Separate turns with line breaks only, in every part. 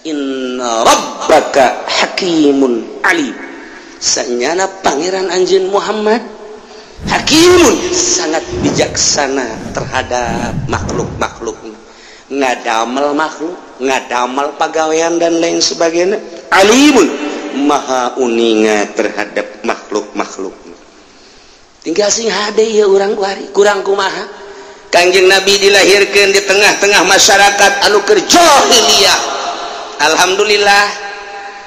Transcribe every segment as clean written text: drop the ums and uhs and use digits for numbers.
Inna rabbaka hakimun alim. Sanyana pangeran anjeun Muhammad hakimun, sangat bijaksana terhadap makhluk-makhluk, ngadamel makhluk, ngadamel pagawean dan lain sebagainya. Alimun, maha uninga terhadap makhluk-makhluk. Tinggal sing hade ieu urang kuari, kurang kumaha. Kangjeng Nabi dilahirkeun di tengah-tengah masyarakat anu keur jahiliyah. Alhamdulillah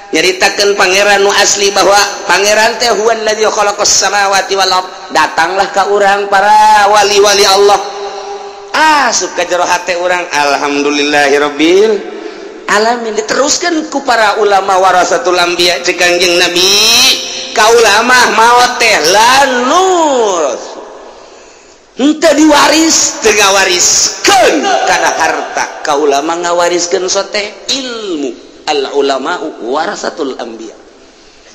nyaritakeun pangeran nu asli bahwa pangeran teh huwallazi khalaqas samawati wal ard. Datanglah ka urang para wali-wali Allah. Asup ka jero hate urang, alhamdulillahirabbil alamin. Diteruskeun ku para ulama warasatul anbiya ceuk Kangjeng Nabi, ka ulama maot teh lanur henteu diwaris, teu ngawariskeun kana harta. Ka ulama ngawariskeun sote ilmu. Al ulama warasatul anbiya,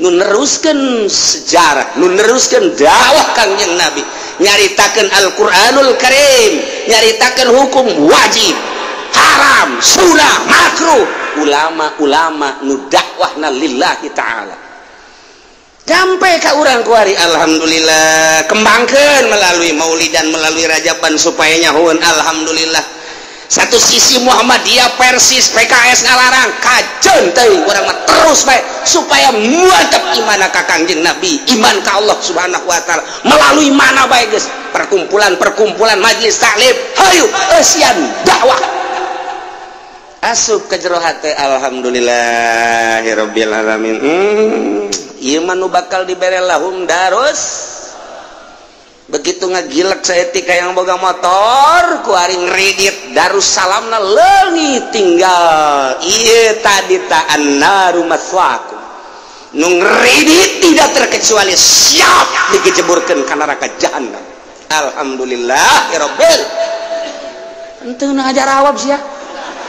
nu neruskeun sejarah, nu neruskeun dakwah Kangjeng Nabi, nyaritakeun Al-Qur'anul Karim, nyaritakeun hukum wajib, haram, sunah, makruh. Ulama-ulama nu dakwahna lillahi ta'ala sampai ka urang kuari. Alhamdulillah kembangkeun melalui maulidan, melalui rajaban supaya nyahueun. Alhamdulillah satu sisi Muhammadiyah, Persis, PKS ngalarang, kajeun teuing urang mah terus bae supaya mantep iman ka Kangjeng Nabi, iman ka Allah Subhanahu wa taala melalui mana bae geus, perkumpulan-perkumpulan majelis taklim, hayu eusian dakwah asup ka jero hate. Alhamdulillahirabbil alamin. Ieu mah nu bakal dibere lahum darus. Begitu ngagilek saeutik yang boga motor ku ari ngredit Darussalamna leungit tinggal ieu tadi ta annaru maswakum. Nu ngredit tidak terkecuali siap digejeburkeun ka neraka jahanam. Alhamdulillahirabbil. Henteu ngajarawab sia.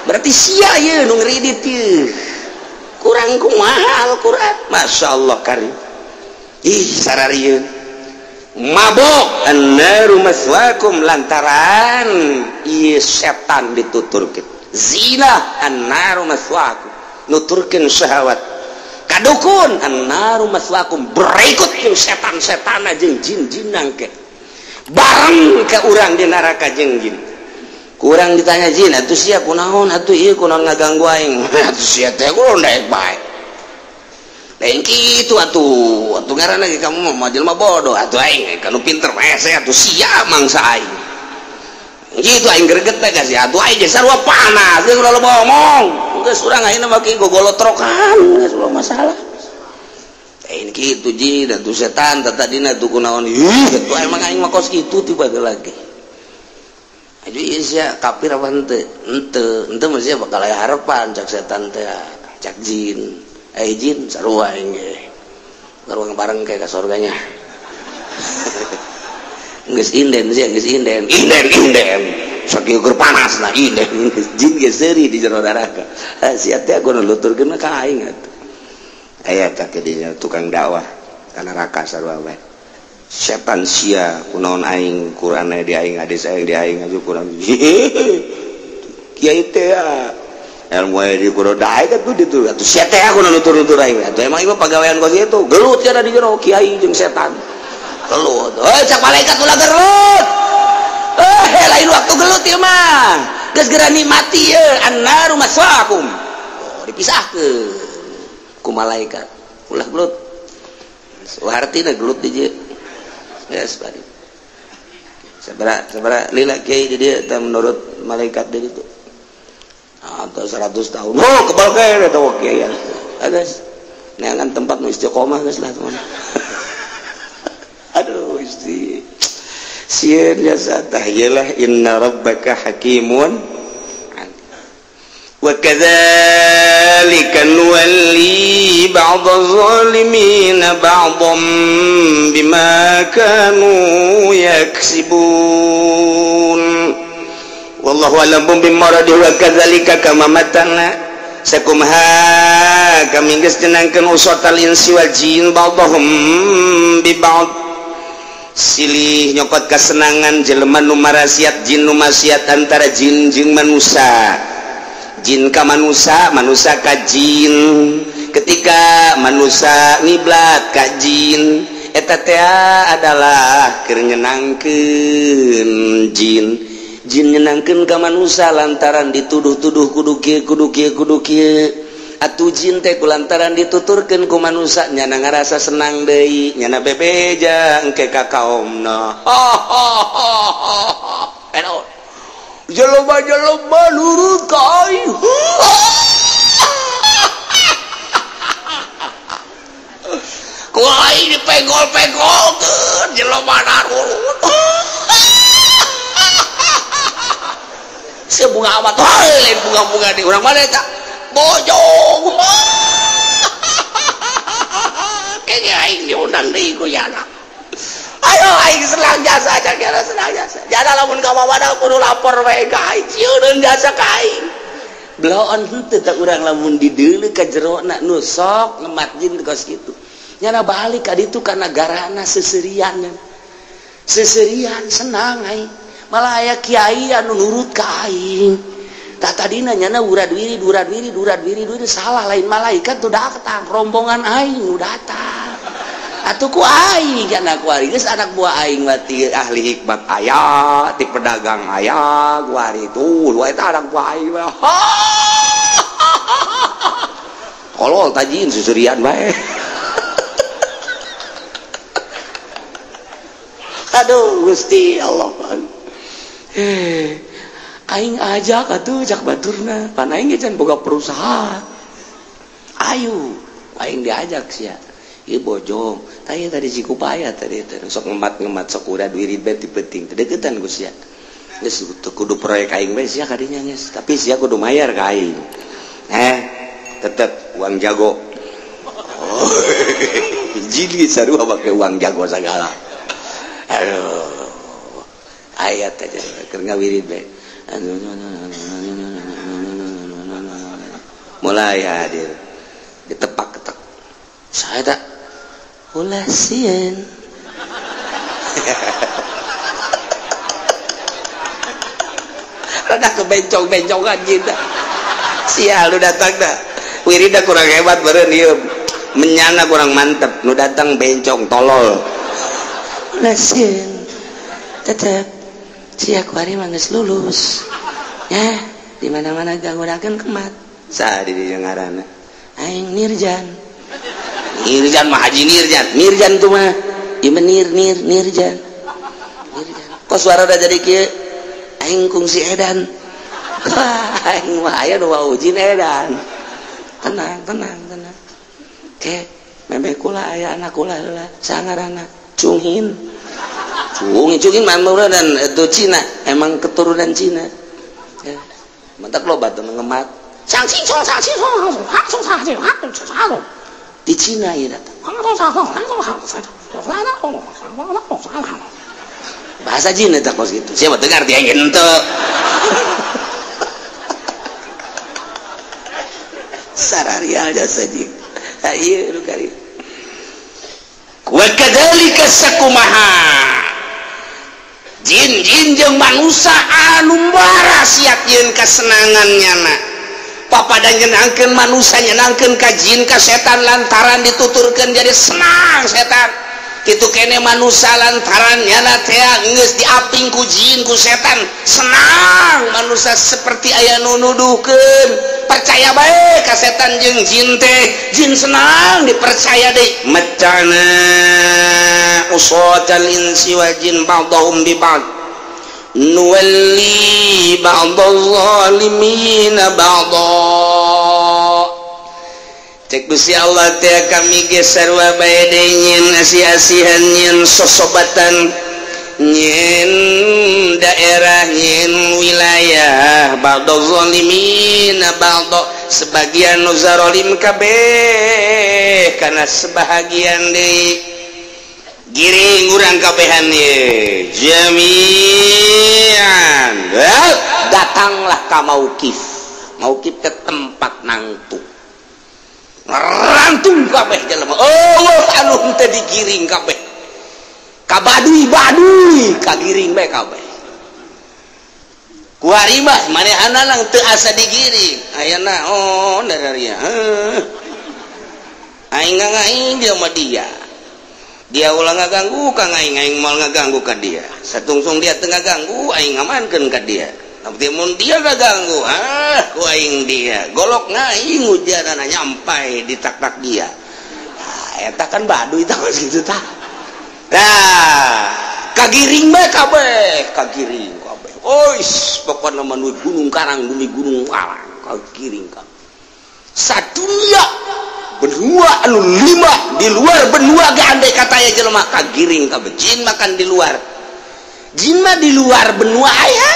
Berarti sia ieu nu ngredit ieu. Kurang kumaha Al-Qur'an. Masyaallah karim. Ih sararieun. Mabok annaru maswakum lantaran ieu setan dituturkeun. Zina annaru maswakum, nuturkeun syahwat. Kadukun annaru maswakum, berikut jeung setan-setana jeung jin-jinan ke. Bareng ke urang di neraka jeung jin. Kurang ditanya jin, atuh sia kunaon atuh ieu kunaon ngaganggu aing. Atuh sia teh kunaon daek bae. Lain kitu atuh, atuh ngaranna ge kamu mah jelema bodoh, atuh aing kanu pinter mah atuh sia mangsa aing. Kitu aing greget teh ka sia, atuh aing ge sarua panas, geus ulah loba omong. Geus urang ayeuna mah kieu gogolotrokan, geus ulah masalah. Lain kitu jin, atuh setan tadina atuh kunaon. Ih, atuh emang aing mah kos kitu tiba lagi. Aju ieu sia kafir apa henteu? Henteu, henteu mah sia bakal aya harapan cak setan teh, cak jin. Jin sarua aing ge. Karuang bareng kayak ka surganya. Geus inden sia, geus inden. Inden inden. Sakieu keur panas nah inden. Jin ge seuri di jero neraka. Sia teh kudu nuturkeun ka aing atuh. Aya ka dinya tukang dakwah ka neraka sarua bae. Setan sia kunaon aing Qur'an di aing hadis aing di aing aju kurang. Kiai teh ilmu di kudu daek atuh ditu atuh sia teh aku nutur-nutur aing atuh emang ieu pagawean kos kitu gelut cenah di jero kiai jeung setan gelut. Heuh cak malaikat ulah gelut. Eh lain waktu gelut ieu mah geus geura nikmati ieu annaru maswaakum. Oh dipisahkeun ku malaikat ulah gelut. Hartina gelut di dieu. Geus bari. Sabaraha sabaraha lila kiai di dieu teh menurut malaikat di ditu. Atau 100 tahun. Oh, kebal kene teh kiai. Geus. Neangan tempat nu istiqomah geus lah teman. Aduh, isti. Sieun jasa tah ieu inna rabbaka hakimun. Wa kadzalika nuwalli ba'dadh dhalimin ba'dhan bima kanu yaksibun. Wallahu a'lam bimuradihi wa kadzalika kama matana sakumha kami geus jenangkeun usatal insi wal jin ba'dhum bi ba'd. Silih nyokot kasenangan jelema nu marasiat jin nu maksiat antara jin jeung manusia. Jin ka manusia, manusia ka jin. Ketika manusia ngiblat ka jin, eta teh adalah keur nyenangkeun jin. Jin nyenangkeun ka manusia lantaran dituduh-tuduh kudu kieu kudu kieu kudu kieu. Atuh jin teh kulantaran dituturkeun ku manusia nyana ngarasa senang deui, nyana bebeja engke ka kaomna. Jelema-jelema nurut ka aing. Ku aing dipenggol-penggolkeun jelema nurut. Sia bunga amat lain bunga-bunga di urang mana eta? Bojong. Kayaknya aing diundang deui ku yana. Ayo aing senang jasa kira senang jasa. Jada lamun ka mamana kudu lapor we ka aing, sieun jasa ka aing. Bloon henteu tah urang lamun dideuleu ka jerona nu sok ngemat jin kos kitu. Nyana balik ka ditu ka nagarana seserian. Seserian senang aing. Malah aya kiai anu nurut ka aing. Tah tadina nyana urad wirid urad wirid urad wirid wirid salah lain malaikat tuh datang, rombongan aing nu datang. Atuh ku aing anak kuari geus anak buah aing mah ti ahli hikmat aya, ti pedagang aya, kuari tuh lu eta anak buah aing mah. Tolol tajin susurian bae. Aduh Gusti Allah. Aing ajak atuh cak baturna, pan aing ge can boga perusahaan. Ayo, aing diajak sia. Ieu bojong, tah tadi Cikupaya tadi teh sok ngemat-ngemat sok urad wirid bae ti peuting. Teu deukeutan ku sia. Geus teu kudu proyek aing bae sia kadinya geus, tapi sia kudu mayar ka aing. Tetep uang jago. Oh, jin sarua make uang jago sagala. Aduh. Ayat aja keur ngawirid bae. Mulai hadir. Ditepak-ketek. Saya tak ulah sieun. Rada kebencong-bencongan jin dah. Sial lu datang dah. Wirida kurang hebat beureun ieu. Menyana kurang mantep, nu datang bencong tolol. Ulah sieun. Tetep sia kuari mah geus lulus. Ya, di mana-mana ganggunakeun kemat. Saha di dieu ngaranna? Aing Nirjan. Nirjan mah Haji Nirjan. Nirjan tuh mah ieu mah nir nir Nirjan. Nirjan. Kok suara udah jadi kieu? Aing kungsi edan. Wah, aing mah aya nu wajin edan. Tenang, tenang, tenang. Ke, memeh kula aya anak kula heula. Sangarana Cunghin. Cungin, Cungin mah dan itu Cina, emang keturunan Cina. Ya. Mentak loba tuh ngemat. Sang cing song sang cing song hang song sang cing hang song sang. Di Cina ya datang. Bahasa Cina tak kos gitu. Siapa dengar dia ingin ente. Sararial jasa jing. Ieu nu kari. Wa kadzalika sakumaha. Jin-jin jeung manusia anu bara siap yeun kasenangan nyana. Papada nyenangkeun manusia nyenangkeun ka jin ka setan lantaran dituturkeun jadi senang setan. Kitu kene manusia lantaran nyana teh geus diaping ku jin ku setan senang manusia seperti aya nu nuduhkeun. Percaya bae ka setan jeung jin teh, jin senang dipercaya deui. Macana usatal insi wal jin ba'dhum bi ba'd nuwalli ba'dhal zalimina ba'dha. Cek Gusti Allah teh kami ge sarua bae deui nyin asih-asihan nyin sosobatan nyin daerah nyin wilayah ba'dhal zalimina ba'dha sebagian nu zalim kabeh kana sebahagian deui giring urang kabehan ye jami'an. Datanglah ka mauqif, mauqif ke tempat nangtu rantung kabeh jelema. Oh anu henteu digiring kabeh ka baduy-baduy kagiring bae kabeh. Kuari mah manehana lang teu asa digiring. Ayeuna oh dararia. Heuh. Aing ngaing dia mah dia. Dia ulah ngaganggu ka aing, aing moal ngaganggu ka dia. Satungsung dia teu ngaganggu, aing ngamankeun ka dia. Tapi mun dia ngaganggu, ah ku aing dia. Golok ngaing ujarana nyampai di tak-tak dia. Nah, eta kan baduy tah kitu tah. Nah, kagiring bae kabeh, kagiring kabeh. Ois, pokona mah nu Gunung Karang, bumi Gunung Karang, kagiring kabeh. Sadunia benua anu lima di luar benua ge andai kata aya jelema kagiring kabeh. Jin makan di luar. Jin mah di luar benua aya.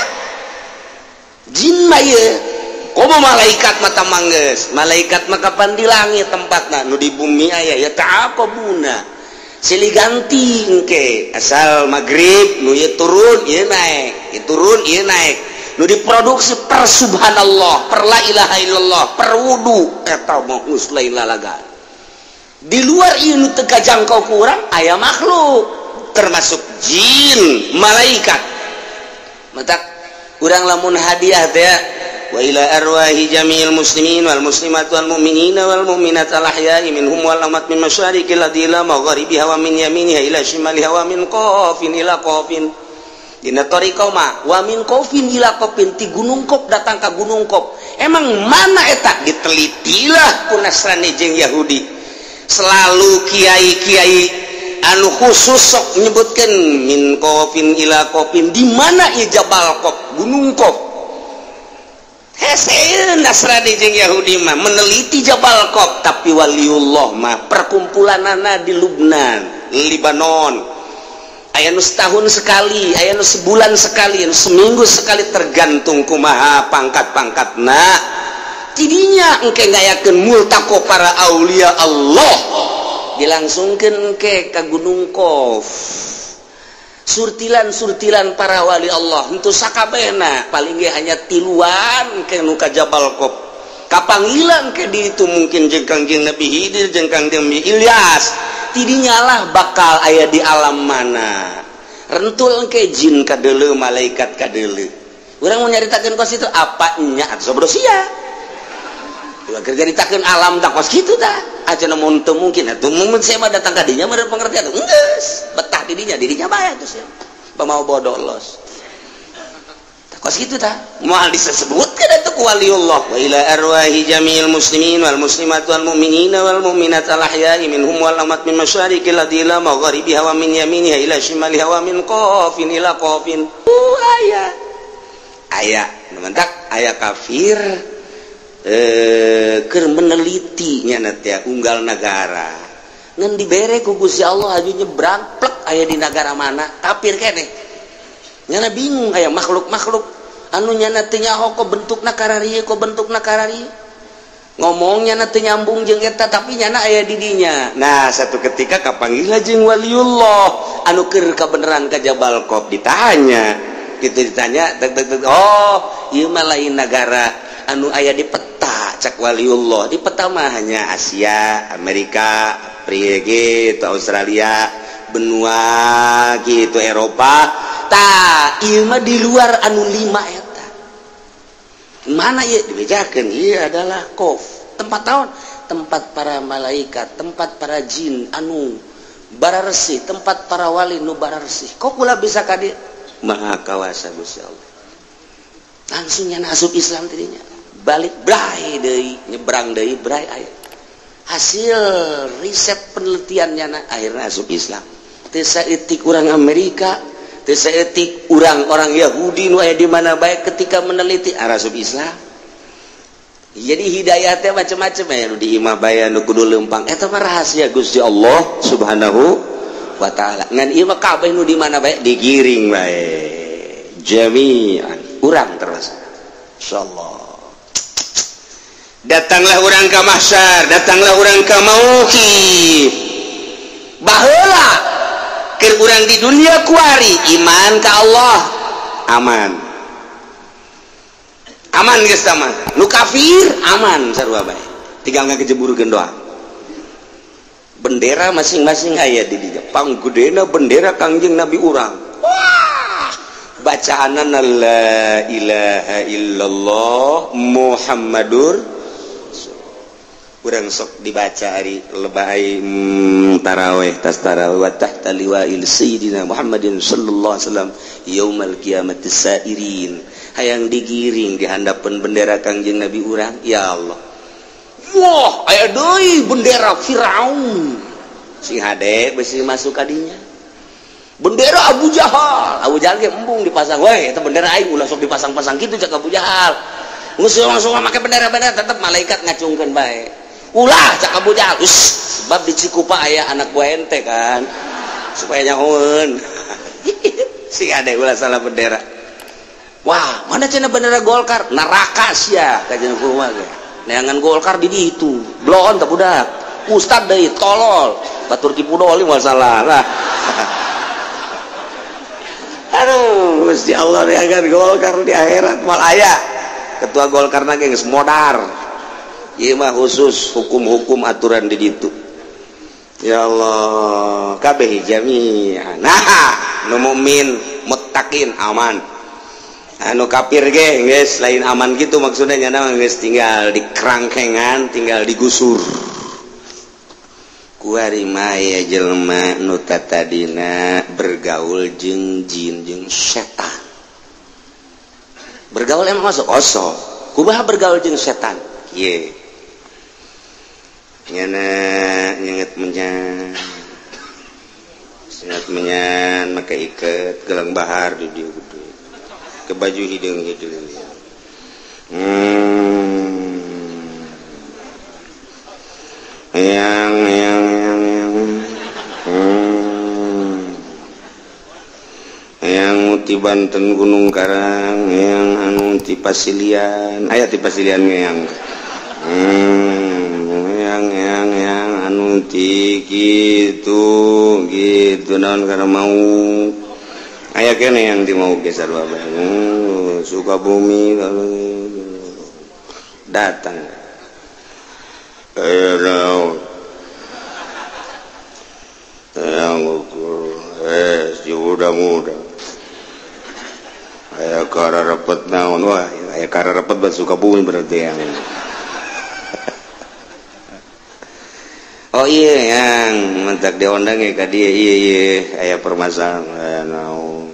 Jin mah ieu komo malaikat mah tamanggeus. Malaikat mah kapan di langit tempatna, nu di bumi aya ya ta'aqabuna. Silih ganti engke asal maghrib nu ieu turun ieu naik, ieu turun ieu naik. Nu diproduksi per subhanallah, per la ilaha illallah, per wudu eta mah geus lain lalaga. Di luar ieu nu teu kajangkau ku urang aya makhluk termasuk jin, malaikat. Matak urang lamun hadiah teh wa ila arwahi jami'il muslimin wal muslimat wal mu'minina wal mu'minat al ahya'i minhum wal amwat min masyariqil ardi ila magharibiha wa min yaminiha ila shimaliha wa min qafin ila qafin. Dina thariqah mah wa min qafin ila qafin, ti Gunung Qaf datang ka Gunung Qaf. Emang mana eta ditelitilah ku Nasrani jeung Yahudi. Selalu kiai-kiai anu khusus sok menyebutkan min qafin ila qafin, di mana ieu Jabal Qaf, Gunung Qaf. Hese Nasrani jeung Yahudi mah meneliti Jabal Qaf, tapi waliullah mah perkumpulanana di Lubnan, Libanon. Aya nu setahun sekali, aya nu sebulan sekali, anu seminggu sekali, tergantung kumaha pangkat-pangkatna. Tidinya engke ngayakeun multaqo para aulia Allah, dilangsungkeun engke ka Gunung Qaf. Surtilan-surtilan para wali Allah henteu sakabehna, paling ge hanya tiluan engke nu ka Jabal Qaf. Kapanggilan ke di itu mungkin jeung Kangjeng Nabi Khidir jeung Kangjeng Nabi Ilyas. Tidinya lah bakal aya di alam mana. Rentul engke jin kadeuleu, malaikat kadeuleu. Urang mau nyaritakeun kos itu apa nya atuh sabroh sia. Ulah keur nyaritakeun alam tah kos kitu tah. Aja mun teu mungkin atuh mun saya mah datang ka dinya meureun pengertian geus betah di dinya, di dinya bae atuh sia. Pamau bodoh los. Kos kitu tah moal disebutkeun atuh ku waliullah. Wa ila arwahi jami'il muslimin wal muslimat wal mu'minina wal mu'minat al ahya'i minhum wal amwat min masyariqil ardi ila magharibiha wa min yaminiha ila shimaliha wa min qafin ila qafin. Aya aya nu mantak aya kafir keur meneliti nya teh unggal nagara ngan dibere ku Gusti Allah aju nyebrang plek aya di nagara mana kafir keneh. Nyana bingung aya makhluk-makhluk anu nyana teu nyaho ko bentukna kararieu, ko bentukna kararieu. Ngomong nyana teu nyambung jeung eta tapi nyana aya di dinya. Nah, satu ketika kapanggih jeung waliullah anu keur kabeneran ka Jabal Qaf ditanya. Kitu ditanya tek tek tek, oh, ieu mah lain nagara anu aya di peta cak waliullah. Di peta mah hanya Asia, Amerika, Afrika gitu, Australia, benua gitu, Eropa. Tah, ieu mah di luar anu lima eta. Mana ieu dibejakeun? Ieu adalah Qaf, tempat taon, tempat para malaikat, tempat para jin anu bararesih, tempat para wali nu bararesih. Kok kula bisa ka dieu? Maha kawasa Gusti Allah. Langsung nya asup Islam tidinya. Balik brai deui, nyebrang deui brai aya. Hasil riset penelitiannya na akhirnya asup Islam. Teu saeutik urang Amerika, teu saeutik urang-orang Yahudi nu aya di mana bae ketika meneliti asup Islam. Jadi hidayah teh macam-macam ya, nu di imah bae nu kudu leumpang. Eta mah rahasia Gusti Allah Subhanahu wa taala. Ngan ieu mah kabeh nu di mana bae digiring bae. Jami'an urang terus. Insyaallah. Datanglah urang ka mahsyar, datanglah urang ka mauqif. Baheula keur urang di dunia kuari iman ka Allah aman. Aman geus tah mah. Nu kafir aman sarua bae. Tinggal ngagejeburkeun doa. Bendera masing-masing aya di dinya. Panggedena bendera Kangjeng Nabi urang. Wah, Bacaanan la ilaha illallah Muhammadur urang sok dibaca ari lebay tarawih tas tarawih wa tahta liwa'il sayyidina Muhammadin sallallahu alaihi wasallam yaumal qiyamati sairin hayang digiring di handapeun bendera Kangjeng Nabi urang ya Allah. Wah aya deui bendera Firaun sing hade besi masuk kadinya bendera Abu Jahal. Abu Jahal ge embung dipasang we eta bendera aing ulah sok dipasang-pasang kitu cak Abu Jahal. Geus langsung make bendera-bendera tetep malaikat ngacungkeun bae. Ulah cak Abu Jahal. Us, sebab di Cikupa aya anak buah ente kan supaya nyahoeun. Sing ade ulah salah bendera. Wah, mana cenah bendera Golkar? Neraka sia kajian kumaha ge. Neangan Golkar di ditu. Blon teh budak. Ustad deui tolol. Batur Kipudoli moal salah lah. Aduh, Gusti Allah neangan Golkar di akhirat moal aya. Ketua Golkar na ge geus modar. Ieu mah khusus hukum-hukum aturan di ditu. Ya Allah, kabeh jami'an. Nah, nu mukmin muttaqin aman. Anu kafir ge geus lain aman gitu maksudnya nya geus tinggal dikerangkengan, tinggal digusur. Kuari mah jelema nu tatadina bergaul jeung jin jeung setan. Bergaul emang masuk osok. Kumaha bergaul jeung setan? Kieu. Nyana nyenget menyan. Nyenget menyan make iket gelang bahar di dieu gede. Ke baju hideung-hideung. Yang yang ti Banten Gunung Karang, yang anu ti Pasilian, aya ti Pasilian yang yang anu ti kitu gitu naon karena mau aya kene yang di mau geser bae Sukabumi datang naon yang ukur si muda-muda aya kara repet naon wah aya kara repet buat Sukabumi berarti yang oh iya yang mentak diondang ya ka dia iya iya aya permasalahan naon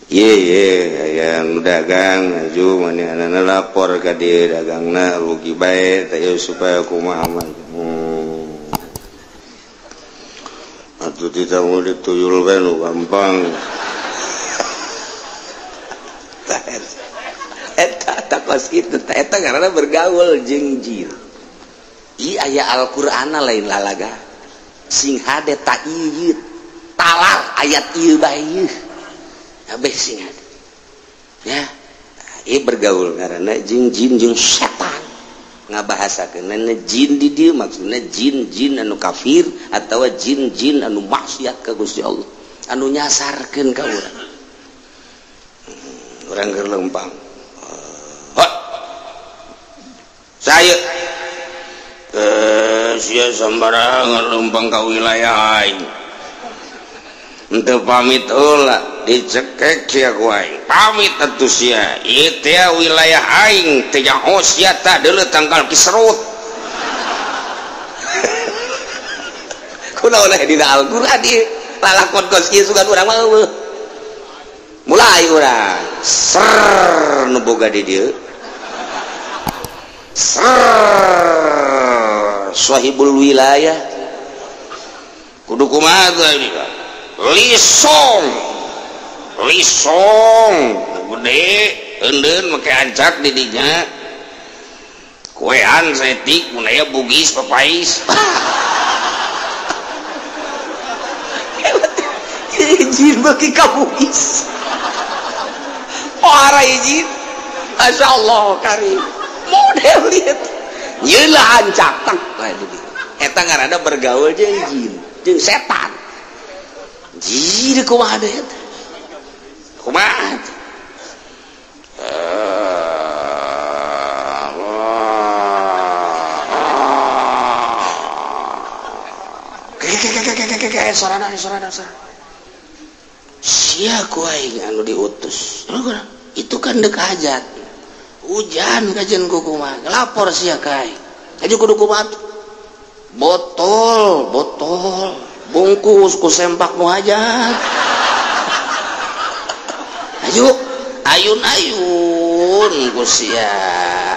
iya iya aya nu dagang aju manehna lapor ka dia dagangna rugi bae teh supaya kumaha mah atuh tidak mau dituyul bae nu gampang. Eta takos kitu eta karena bergaul jeung jin. I aya Al-Qur'ana lain lalaga. Sing hade ta ieu talar ayat ieu bae ieu. Kabeh sing hade. Ya, ieu bergaul karena jeung jin jeung setan. Ngabahasakeun jin di dieu maksudna jin-jin anu kafir atawa jin-jin anu maksiat ka Gusti Allah, anu nyasarkeun ka urang. Urang keur lempang. Saya sia sembarangan lempang ka wilayah aing. Henteu pamit heula dicekek sia ku aing. Pamit atuh sia. Ieu teh wilayah aing teh nyaho sia tah deuleu tangkal kiserut. Kunaon aya dina Al-Qur'an ieu? Lalakon kos ieu sugan urang mah eueuh. Mulai urang ser nu boga di dieu. Ser sahibul wilayah kudu kumaha ini lisong lisong gede eundeun make ancak di dinya kuean saeutik mun aya bugis papais izin beuki ka bugis ora izin masyaallah karim model lihat nyelah ancak tang eta ngaranna bergaul jeung jin jeung setan jin kumaha deui eta kumaha sorana sorana sorana Sia ku aing anu diutus. Itu kan dek hajat. Hujan kajian ku kumaha. Lapor sia ka aing. Aju kudu kumaha? Botol, botol, bungkus ku sempak nu hajat. Ayo ayun-ayun ku sia.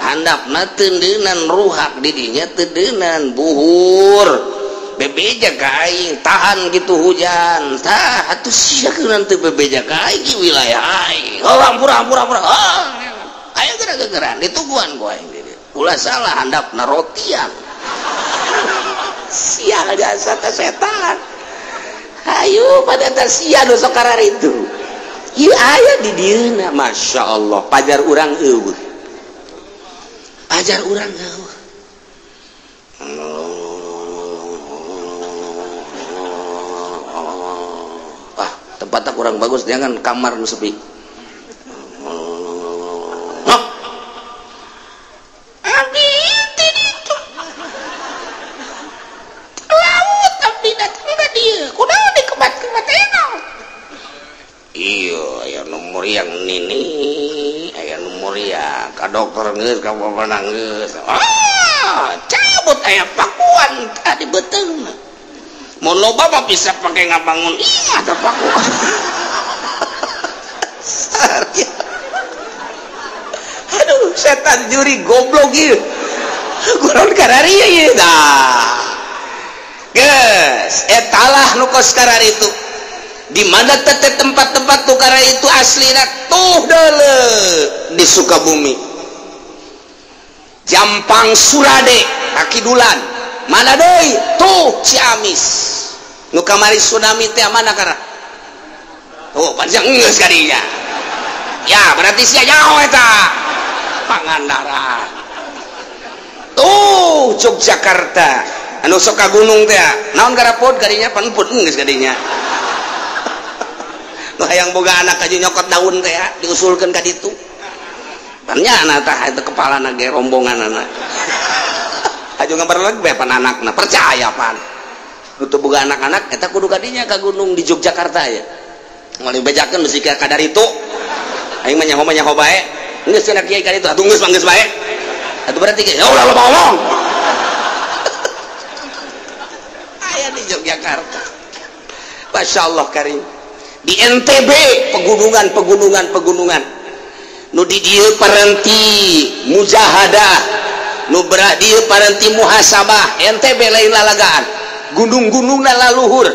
Handapna teundeunan ruhak didinya teundeunan buhur. Bebeja ka aing tahan gitu hujan tah atuh sia keun teu bebeja ka aing di wilayah aing. Oh ampura ampura ampura. Oh, ayo geura-geuraan dituguan ku aing di dieu. Ulah salah handapna rotian. Sia jasa teh setan. Ayo pada teh sia nu sok kararitu. Ieu aya di dieuna masyaallah pajar urang eueuh. Pajar urang eueuh. Tempatnya kurang bagus, jangan kamar nu sepi. Abdi itu laut abdi datang ka dieu, kunaon dikebat-kebat enak. Iya, aya nu muriang nini, aya nu muriang ka dokter geus, ka bapak geus. Ah, cabut aya pakuan tadi beuteung. Mun loba mah bisa pake ngabangun imah teh pakuan. Aduh, setan juri goblok ieu. Guron kararieu ieu tah. Geus, etalah nu kos kararitu. Di mana teh tempat-tempat nu kararitu aslina tuh deuleu di Sukabumi. Jampang Surade, Kakidulan. Mana deui? Tuh Ciamis. Nu kamari tsunami teh mana karena? Tuh panjang geus ka dinya. Ya, berarti sia nyaho eta. Pangandaran. Tuh Yogyakarta. Anu sok ka gunung teh. Naon garapod ka dinya pan pun geus ka dinya. Nu hayang boga anak aja nyokot daun teh diusulkeun ka ditu. Pan nya tah eta kepalana ge rombonganana. Aju ngabar lagi bae pan anakna percaya pan. Nu teu boga anak-anak eta kudu ka dinya ka gunung di Yogyakarta ya. Moal dibejakeun bisi ka kadaritu. Aing mah nyaho bae. Geus cenah kiai ka ditu atuh geus mah geus bae. Atuh berarti ya ulah loba ngomong. Aya di Yogyakarta. Masyaallah karim. Di NTB pegunungan pegunungan pegunungan. Nu di dieu parenti mujahadah. Nu berak dieu parenti muhasabah. NTB lain lalagaan. Gunung-gunungna laluhur.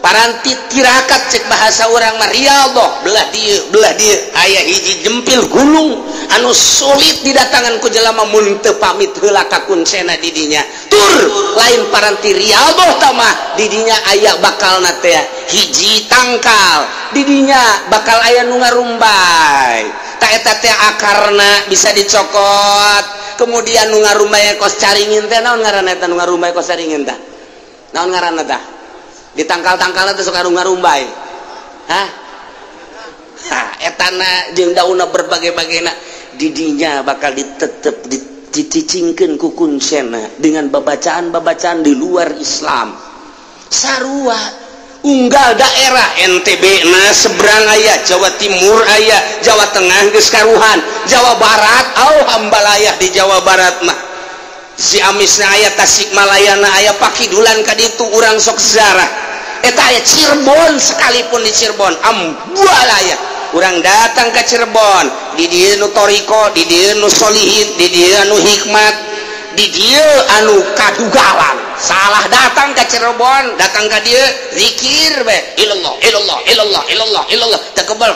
Paranti tirakat cek bahasa urang mah riyadhah, belah dieu aya hiji jempil gunung anu sulit didatangan ku jelema mun teu pamit heula ka kuncena di dinya. Tur lain paranti riyadhah tah mah di dinya aya bakalna teh hiji tangkal, di dinya bakal aya nu ngarumbay. Ta eta teh akarna bisa dicokot. Kemudian nu ngarumbay kos caringin teh naon ngaranna eta nu ngarumbay kos caringin tah? Naon ngaranna tah? Di tangkal-tangkalna teh sok ngarumbay. Hah? Hah, etana jeung daunna berbagai-bagaina di dinya bakal ditetep dicicingkeun ku kuncena dengan babacaan-babacaan di luar Islam. Sarua unggal daerah NTB na seberang aya, Jawa Timur aya, Jawa Tengah geus karuhan, Jawa Barat au hambalayah di Jawa Barat mah. Ciamisna aya, Tasikmalayana aya, Pakidulan ka ditu urang sok sejarah. Eta aya Cirebon sekalipun di Cirebon ambualaya. Urang datang ke Cirebon, di dieu nu toriko, di dieu nu solihin, di dieu anu hikmat, di dieu anu kadugalan. Salah datang ke Cirebon, datang ka dieu zikir be, ilallah ilallah ilallah ilallah ilallah, teu kebel.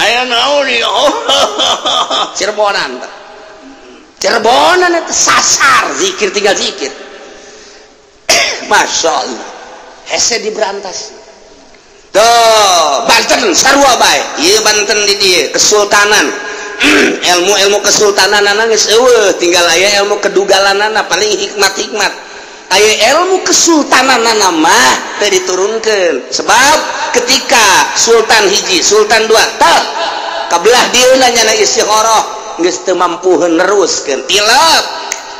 Aya naon ieu? Cirebonan. Cirebonan eta sasar zikir tinggal zikir. Masya Allah. Hese diberantas. Tuh, Banten sarua bae. Ieu Banten di dieu kesultanan. Ilmu-ilmu kesultananana geus eueuh, tinggal aya ilmu kedugalanana paling hikmat-hikmat. Aya ilmu kesultananana mah teu diturunkeun. Sebab ketika sultan hiji, sultan dua, tah kabelah dieuna nyana istikharah geus teu mampu neruskeun. Tilep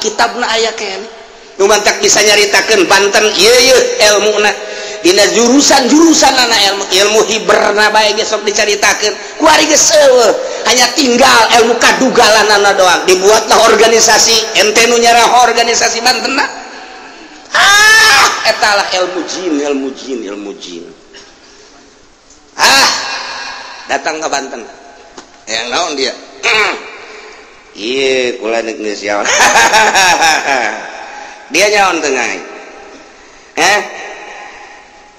kitabna aya keneh. Nu mantak bisa nyaritakeun Banten ieu ieu elmuna. Dina jurusan-jurusan anak ilmu ilmu hiberna bae geus sok dicaritakeun kuari geus eueuh hanya tinggal ilmu kadugalanana doang dibuatlah organisasi ente nu nyarah organisasi Bantenna ah eta lah ilmu jin ilmu jin ilmu jin ah datang ke Banten yang naon dia ieu kula neuk geus nyaon dia nyaon teu ngai eh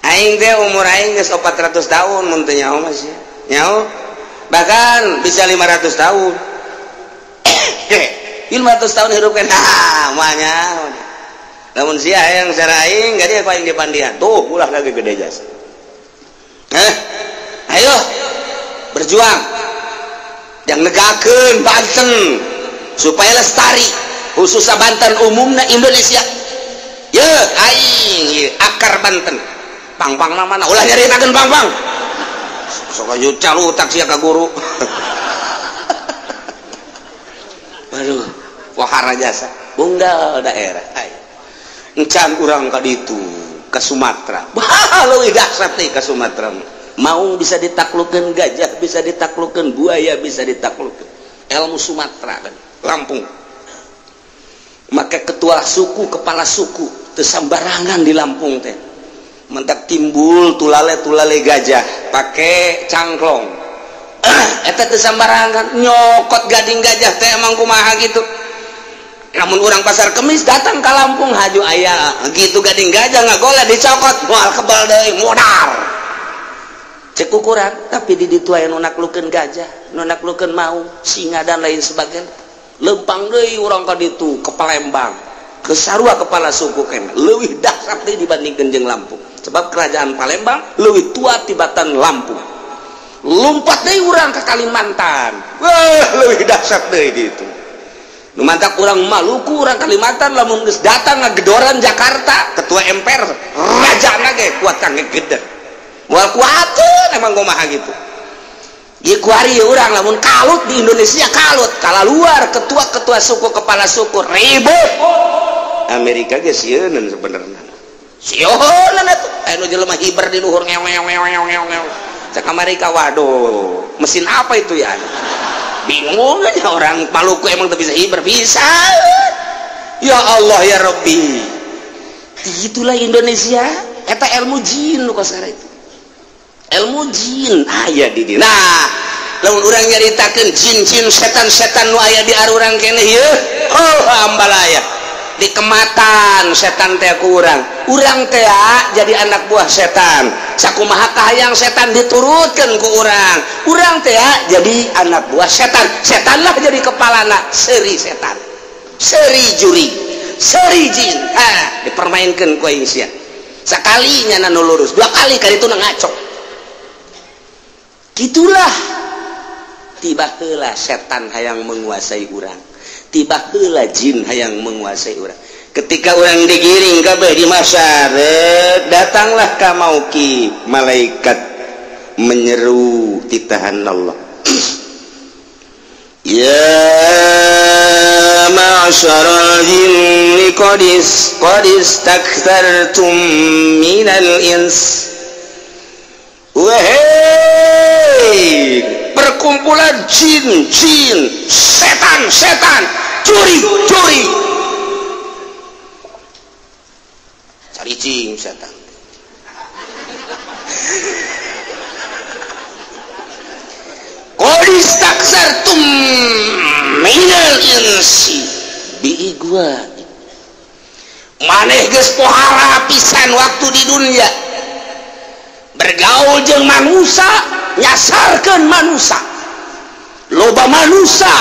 aing teh umur aing geus 400 tahun mun teu nyaho mah sia. Nyaho bahkan bisa 500 tahun. 500 tahun hirup kan ah moal nyaho. Lamun sia hayang cara aing gade ku aing dipandian. Tuh ulah lagi gede jasa. Heh. Ayo berjuang. Yang negakeun Banten supaya lestari khususnya Banten umumna Indonesia. Ye aing ye akar Banten. Pang-pang mana ulah nyaritakeun pang-pang sok aya calutak sia ka guru waduh wahara jasa bunggal daerah ay encan urang ka ditu ka Sumatera bah leuwih dahsyat teh ka Sumatera maung bisa ditaklukeun gajah bisa ditaklukeun buaya bisa ditaklukeun ilmu Sumatera kan Lampung maka ketua suku kepala suku teu sambarangan di Lampung teh mentak timbul tulale-tulale gajah pakai cangklong eta teu sambarangan nyokot gading gajah teh emang kumaha gitu namun urang pasar kemis datang ka Lampung haju aya gitu gading gajah ngagola dicokot moal kebal deui modar cek ukuran tapi di ditu aya nu naklukeun gajah nu naklukeun maung singa dan lain sebagainya lempang deui urang ka ditu ke Palembang ke sarua kepala suku kene leuwih dahsyat deui dibandingkeun jeung Lampung sebab kerajaan Palembang leuwih tua tibatan Lampung lompat deui urang ke Kalimantan wah leuwih dahsyat deui ditu nu mantak urang Maluku urang Kalimantan lamun geus datang ngagedoran Jakarta ketua MPR rajana ge kuat kang geder moal kuateun emang kumaha gitu ieu kuari urang lamun kalut di Indonesia kalut kala luar ketua-ketua suku kepala suku ribut Amerika ge sieuneun sebenarnya sieuneun atuh aya nu jelema hiber di luhur ngew ngew ngew ngew ngew cek Amerika waduh mesin apa itu ya bingung aja orang Maluku emang teu bisa hiber bisa ya Allah ya Rabbi itulah Indonesia eta ilmu jin nu kosara itu ilmu jin aya di dieu nah lamun urang nyaritakeun jin-jin setan-setan nu aya di arurang keneh ieu oh ambalaya di kematan setan teh ku urang urang teh jadi anak buah setan sakumaha kahayang setan diturutkeun ku urang urang teh jadi anak buah setan setanlah jadi kepalana seuri setan seuri juri seuri jin ha dipermainkeun ku aing sia sakali nya nu lurus dua kali kali itu ngaco gitulah tiba heula setan hayang menguasai urang tiba heula jin hayang menguasai urang ketika urang digiring kabeh di mahsyar datanglah ka mauki malaikat menyeru titahan Allah ya ma'syaral jinni qad istakthartum minal ins wahai perkumpulan jin-jin setan-setan curi-curi cari jin setan qad istakthartum minal insi biigwa maneh geus pohara pisan waktu di dunia bergaul jeung manusia nyasarkeun manusia loba manusia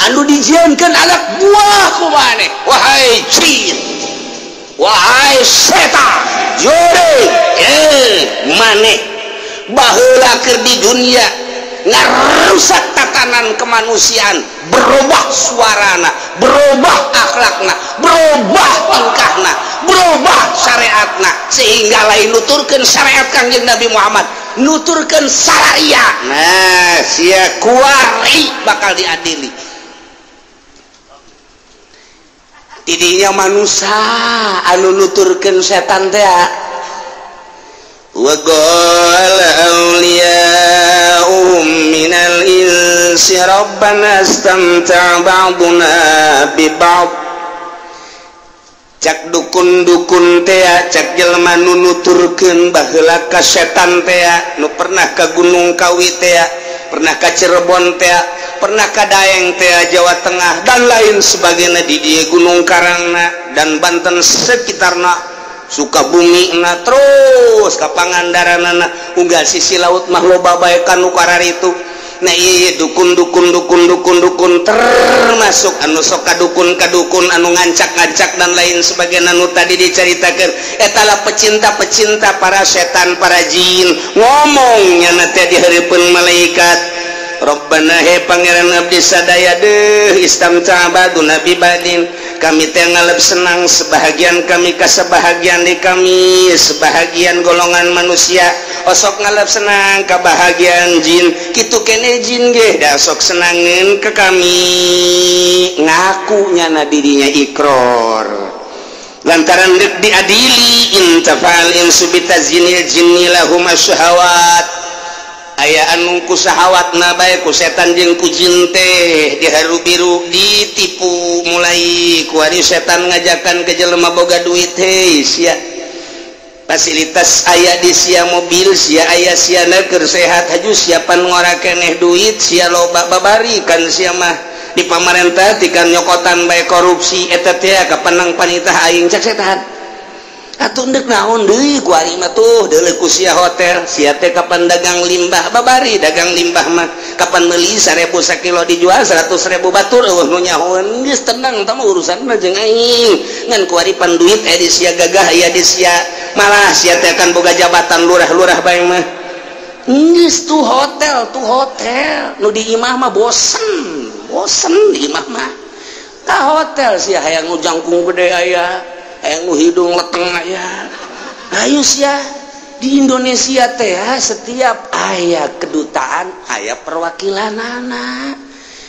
anu dijieunkeun anak buah ku maneh wahai jin wahai setan jure maneh baheula keur di dunia ngarusak tatanan kemanusiaan berubah suarana berubah akhlakna berubah tingkahna berubah syariatna sehingga lain nuturkeun syariat Kangjeng Nabi Muhammad nuturkeun syariah nah sia kuari bakal diadili tidinya manusia anu nuturkeun setan teh Wa qala awliya'uhum minal insi rabbana istamta'a ba'duna bi ba'd. Cak dukun-dukun tea, cak jelema nu nuturkeun baheula ka setan tea, nu pernah ka Gunung Kawi tea, pernah ka Cirebon tea, pernah ka Daeng tea Jawa Tengah dan lain sebagainya di dieu Gunung Karangna dan Banten sekitarna, Sukabumi na terus ka Pangandaranana unggal sisi laut mah loba bae ka nu kararitu. Nah iya dukun dukun dukun dukun dukun termasuk anu sok kadukun kadukun anu ngancak-ngancak dan lain sebagainya anu tadi diceritakan etala pecinta-pecinta para setan para jin ngomongnya nanti di hareupeun malaikat. Rabbana he pangeran abdi sadaya deuh istamta ba'duna bi ba'din, kami teh ngalep senang sebahagian kami ka sebahagian di kami sebahagian golongan manusia osok ngalep senang kabahagiaan jin kitu kene jin ge da sok senangeun ke kami ngaku nyana dirinya ikror lantaran deuk diadili intafal insu bitazinil jinni lahum asyahawat aya anu ku syahawatna bae ku setan jeung ku jin teh diharu biru ditipu mulai ku ari setan ngajakan ke jelema boga duit hei sia fasilitas aya di sia mobil sia aya sia keur sehat haju siapan ngora keneh duit sia loba babari kan sia mah di pamarentah tikan nyokotan bae korupsi eta teh kapenang panitah aing cak setan atuh ndek naon deui ku ari mah tuh deuleu ku sia hotel sia teh kapan dagang limbah babari dagang limbah mah kapan meuli 1000 sakilo dijual 100.000 batur eueuh nu nyahoeun geus tenang tah mah urusanna jeung aing ngan ku ari pan duit aya di sia gagah aya di sia malah sia teh kan boga jabatan lurah-lurah bae mah geus tuh hotel nu di imah mah bosen bosen di imah mah ka hotel sia hayang nu jangkung gede aya hayang nu hidung leteng aya. Ayo sia di Indonesia teh setiap aya kedutaan aya perwakilanana.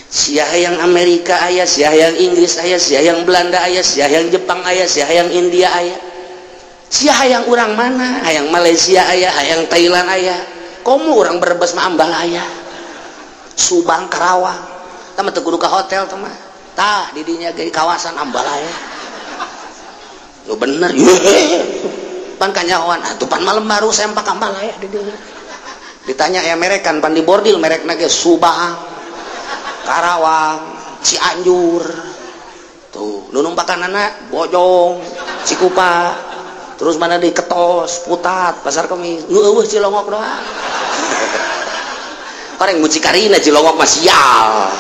Sia hayang Amerika aya, sia hayang Inggris aya, sia hayang Belanda aya, sia hayang Jepang aya, sia hayang India aya. Sia hayang urang mana? Hayang Malaysia aya, hayang Thailand aya. Komo urang Brebes mah Ambalaya. Subang Karawang. Tah mah teu kudu ka hotel tah mah. Tah di dinya ge kawasan Ambalaya. Lu bener pan kanyahoan atuh pan malam baru sempak Ambalaya di dieu. Ditanya ya merekan pan di bordil merekna ge Subang, Karawang, Cianjur. Tuh, nu numpakanana Bojong, Cikupa. Terus mana di Ketos, Putat, Pasar Kemis. Nu eueuh Cilongok doang. Koreng mucikarina Cilongok mah sial.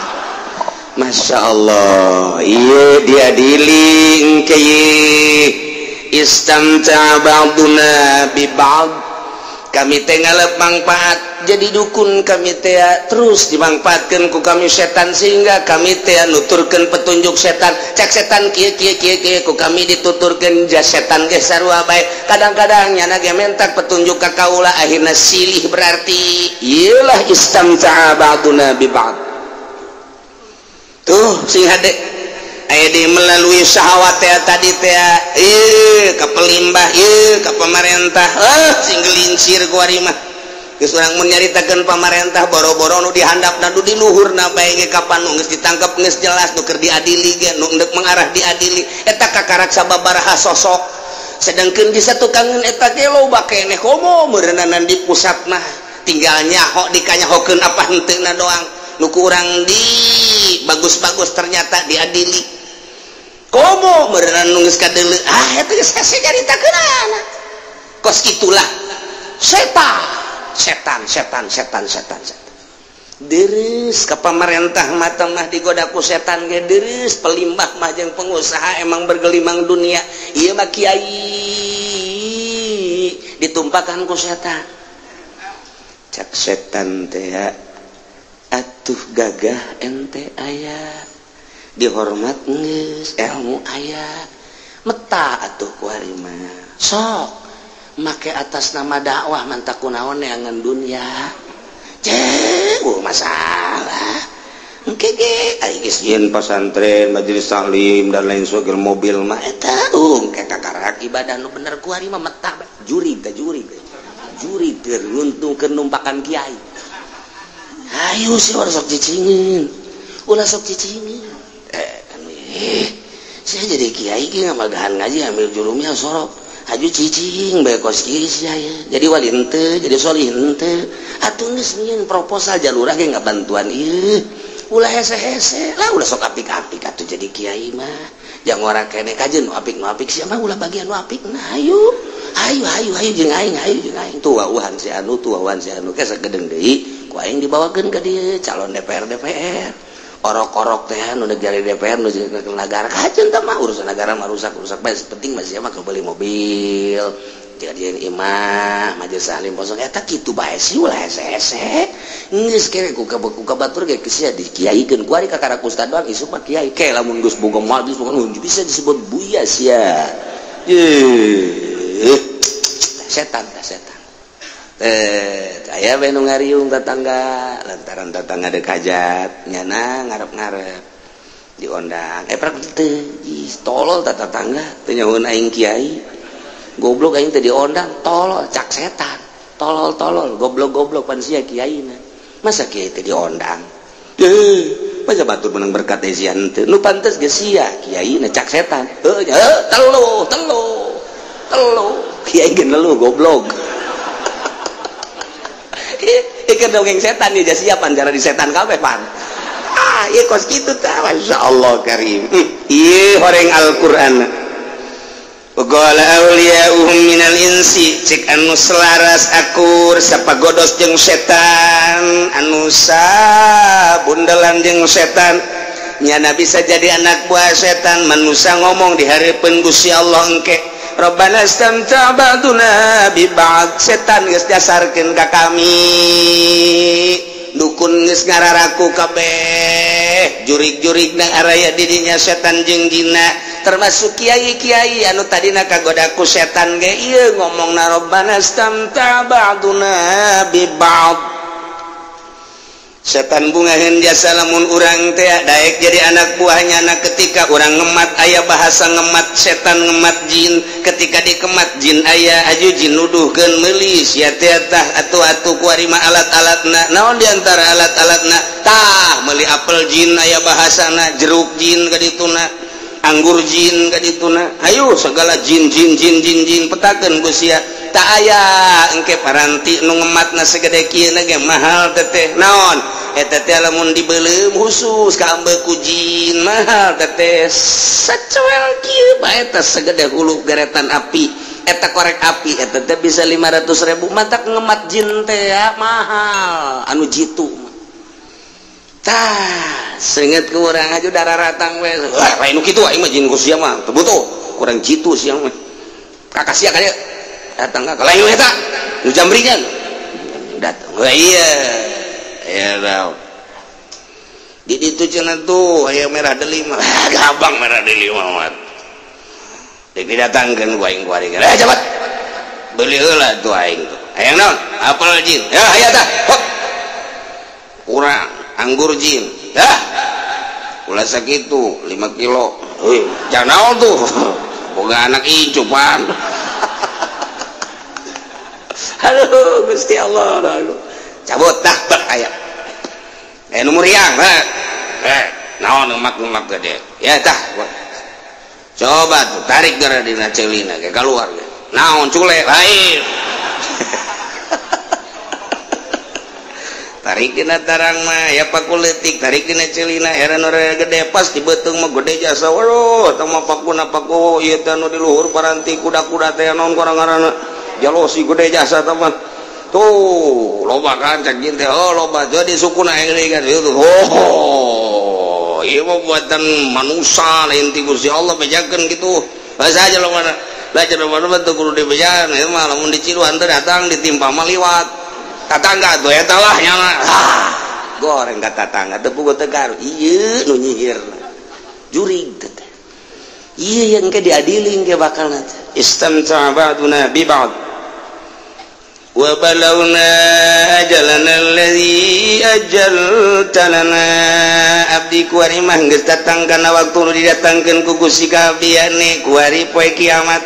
Masya Allah, iya diadili engke istamta ba'duna bi ba'd. Kami teh ngalep manfaat jadi dukun kami teh terus dimanfaatkeun ku kami setan sehingga kami teh nuturkeun petunjuk setan cak setan kieu kieu kieu kieu ku kami dituturkeun ja setan ge sarua bae kadang-kadang nyana ge mentak petunjuk ka kaula akhirna silih berarti ieulah istamta ba'duna bi ba'd. Tuh sing hade aya di melalui syahwat teh tadi teh ieu ka pelimbah ieu ka pamarentah sing gelincir ku ari mah geus urang mun nyaritakeun pamarentah boro-boro nu dihandapna nu di luhurna bae ge kapan nu geus ditangkep geus jelas nu keur diadili ge nu endek mengarah diadili eta kakarak sababaraha sosok sedangkeun di satukangeun eta ge loba keneh komo meureunana di pusat mah tinggal nyaho dikanyahokeun apa henteuna doang nu ku urang di bagus-bagus ternyata diadili komo meureunana nu geus kadeuleu ah eta geus hese nyaritakeunana kos itulah setan setan setan setan setan setan deres ka pamarentah mata mah digoda ku setan ge deres pelimbah mah jeung pengusaha emang bergelimang dunia ieu mah kiai ditumpakan ku setan cak setan teh atuh gagah ente aya dihormat geus ilmu aya meta atuh ku ari mah sok make atas nama dakwah mantak kunaon neangan dunia cek masalah engke ge ari geus yeun pasantren majelis taklim dan lain sebagainya mobil mah eta engke kakarak ibadah nu bener ku ari mah meta jurig teh jurig jurig keur nguntungkeun numpakan kiai. Ayo sih ulah sok cicingin. Ulah sok cicingin. Saya jadi kiai ge ngamagahan ngaji ambil jurumnya sorok. Haju cicing bae kos kieu sia ya. Jadi wali henteu, jadi solih henteu. Atuh geus nyieun proposal jalurah ge ngabantuan ieu. Ulah hese-hese lah ulah sok apik-apik atuh jadi kiai mah. Jangan ora kene kajeun nu apik nu apik sia mah ulah bagian nu apik. Nah ayo. Ayo ayo ayo jeung aing, ayo jeung aing. Tuh wauhan si anu, tuh wauhan si anu ke sagedeng deui ku aing dibawakeun ka dieu calon DPR DPR. Orok-orok teh nu negara DPR nu negara kajeun teh mah urusan negara mah rusak-rusak bae penting mah sia mah beli mobil. Jadian imah majelis taklim kosong eta kitu bae sih ulah hese-hese. Geus kere ku kabatur ge sia dikiaikeun ku ari ka karak ustad doang isuk mah kiai ke lamun geus boga majelis bukan bisa disebut buya sia. Ye. Setan tah setan. Aya we nu ngariung tetangga lantaran tetangga deuk hajat nyana ngarep-ngarep diondang. Prak teu tolol tah tetangga teu nyahoeun aing kiai. Goblok aing teh diondang tolol cak setan tolol-tolol goblok-goblok pan sia kiaina masa kiai teh diondang masa batur menang berkat teh sia henteu nu pantes ge sia kiaina cak setan heuh telu telu telu kiai ge nelu goblok ieu keur dongeng setan ieu sia pan cara di setan kabeh pan ah ieu kos kitu tah masyaallah karim ieu horeng Al-Qur'an. Qala awliya'uhum minal insi cek anu selaras akur sapagodos jeung setan anu sabundelan jeung setan nyana bisa jadi anak buah setan manusia ngomong di hareupeun Gusti Allah engke Rabbana istamta' ba'duna bi ba'd setan geus dasarkeun ka kami dukun geus ngararaku kabeh jurig-jurigna araya didinya setan jeung jina termasuk kiai-kiai anu tadina kagodaku setan ge ieu ngomongna Rabbana istamta' ba'duna bi ba'd setan bungaheun jasa lamun urang teh daek jadi anak buahnya anak ketika urang ngemat aya bahasa ngemat setan ngemat jin ketika dikemat jin aya aju jin nuduhkeun meuli sia teh tah atuh-atuh kuari mah alat-alatna naon di antara alat-alatna tah meuli apel jin aya bahasana jeruk jin ka dituna anggur jin ka dituna ayo segala jin jin jin jin jin petakeun ku sia tak aya engke paranti nu ngematna segede kieu ge mahal teteh naon eta teh lamun dibeuleum khusus ka ambeuk ku jin mahal teteh sacuel kieu bae eta segede hulu geretan api eta korek api eta teh bisa 500.000 matak ngemat jin teh ya mahal anu jitu tah seungeut ku urang aju dararatang we wah lain nu kitu aing mah jin ku sia mah teu butuh kurang jitu sia mah kakak sia ka dieu datang ka lain eta nu jamringan datang wah iya ya tau di ditu cenah tuh aya merah delima gabang merah delima mah deuk didatangkeun ku aing ku ari cepat beuli heula tuh aing tuh hayang naon apel jin ya aya tah hop kurang anggur jin dah ulah sakitu 5 kilo euy jangan naon tuh boga anak incu pan. Aduh Gusti Allah aduh. Cabut dah bek aya nu muriang naon ngemak-ngemak gede ya tah coba tuh tarik gara dina ceulina ge keluar ge naon cule lain tarik dina tarang mah ya paku leutik tarik dina ceulina era nu gede pas di beuteung mah gede jasa waduh tah mah pakuna paku ieu teh nu di luhur paranti kuda-kuda teh naon ngaranna jalosi gede jasa tah mah tuh loba kan cak jin teh oh loba jadi sukuna aing kan itu oh ieu mah buatan manusia lain ti Gusti Allah bejakeun kitu bahasa aja lo mana belajar mana teu kudu dibejaan ieu mah lamun diciluan teh datang ditimpa mah liwat tatangga tuh eta lah nya mah ah goreng ka tatangga teu puguh teu garu ieu nu nyihir jurig teh ieu yang ke diadili ke bakal teh istamta ba'duna bi ba'd wa balawna ajalana allazi ajalta lana abdi kuari mah geus datang kana waktu nu didatangkeun ku Gusti kabiane kuari poe kiamat.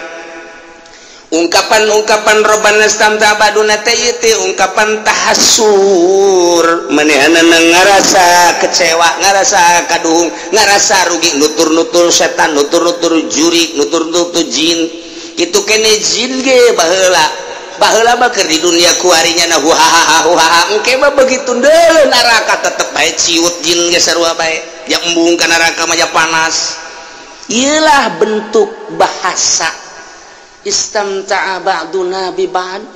Ungkapan-ungkapan robbana istamta'a ba'duna teh ungkapan tahassur, manehanana ngarasa kecewa, ngarasa kaduhung, ngarasa rugi, nutur-nutur setan, nutur-nutur jurik, nutur-nutur jin. Kitu kene jin ge baheula. Baheula mah keur di dunia kuarinya na huhaha huhaha, engke mah begitu deuleu neraka tetep bae ciut jin ge sarua bae. Ya embung ka neraka mah ya panas. Ieulah bentuk bahasa istamta'a ba'duna bi ba'd.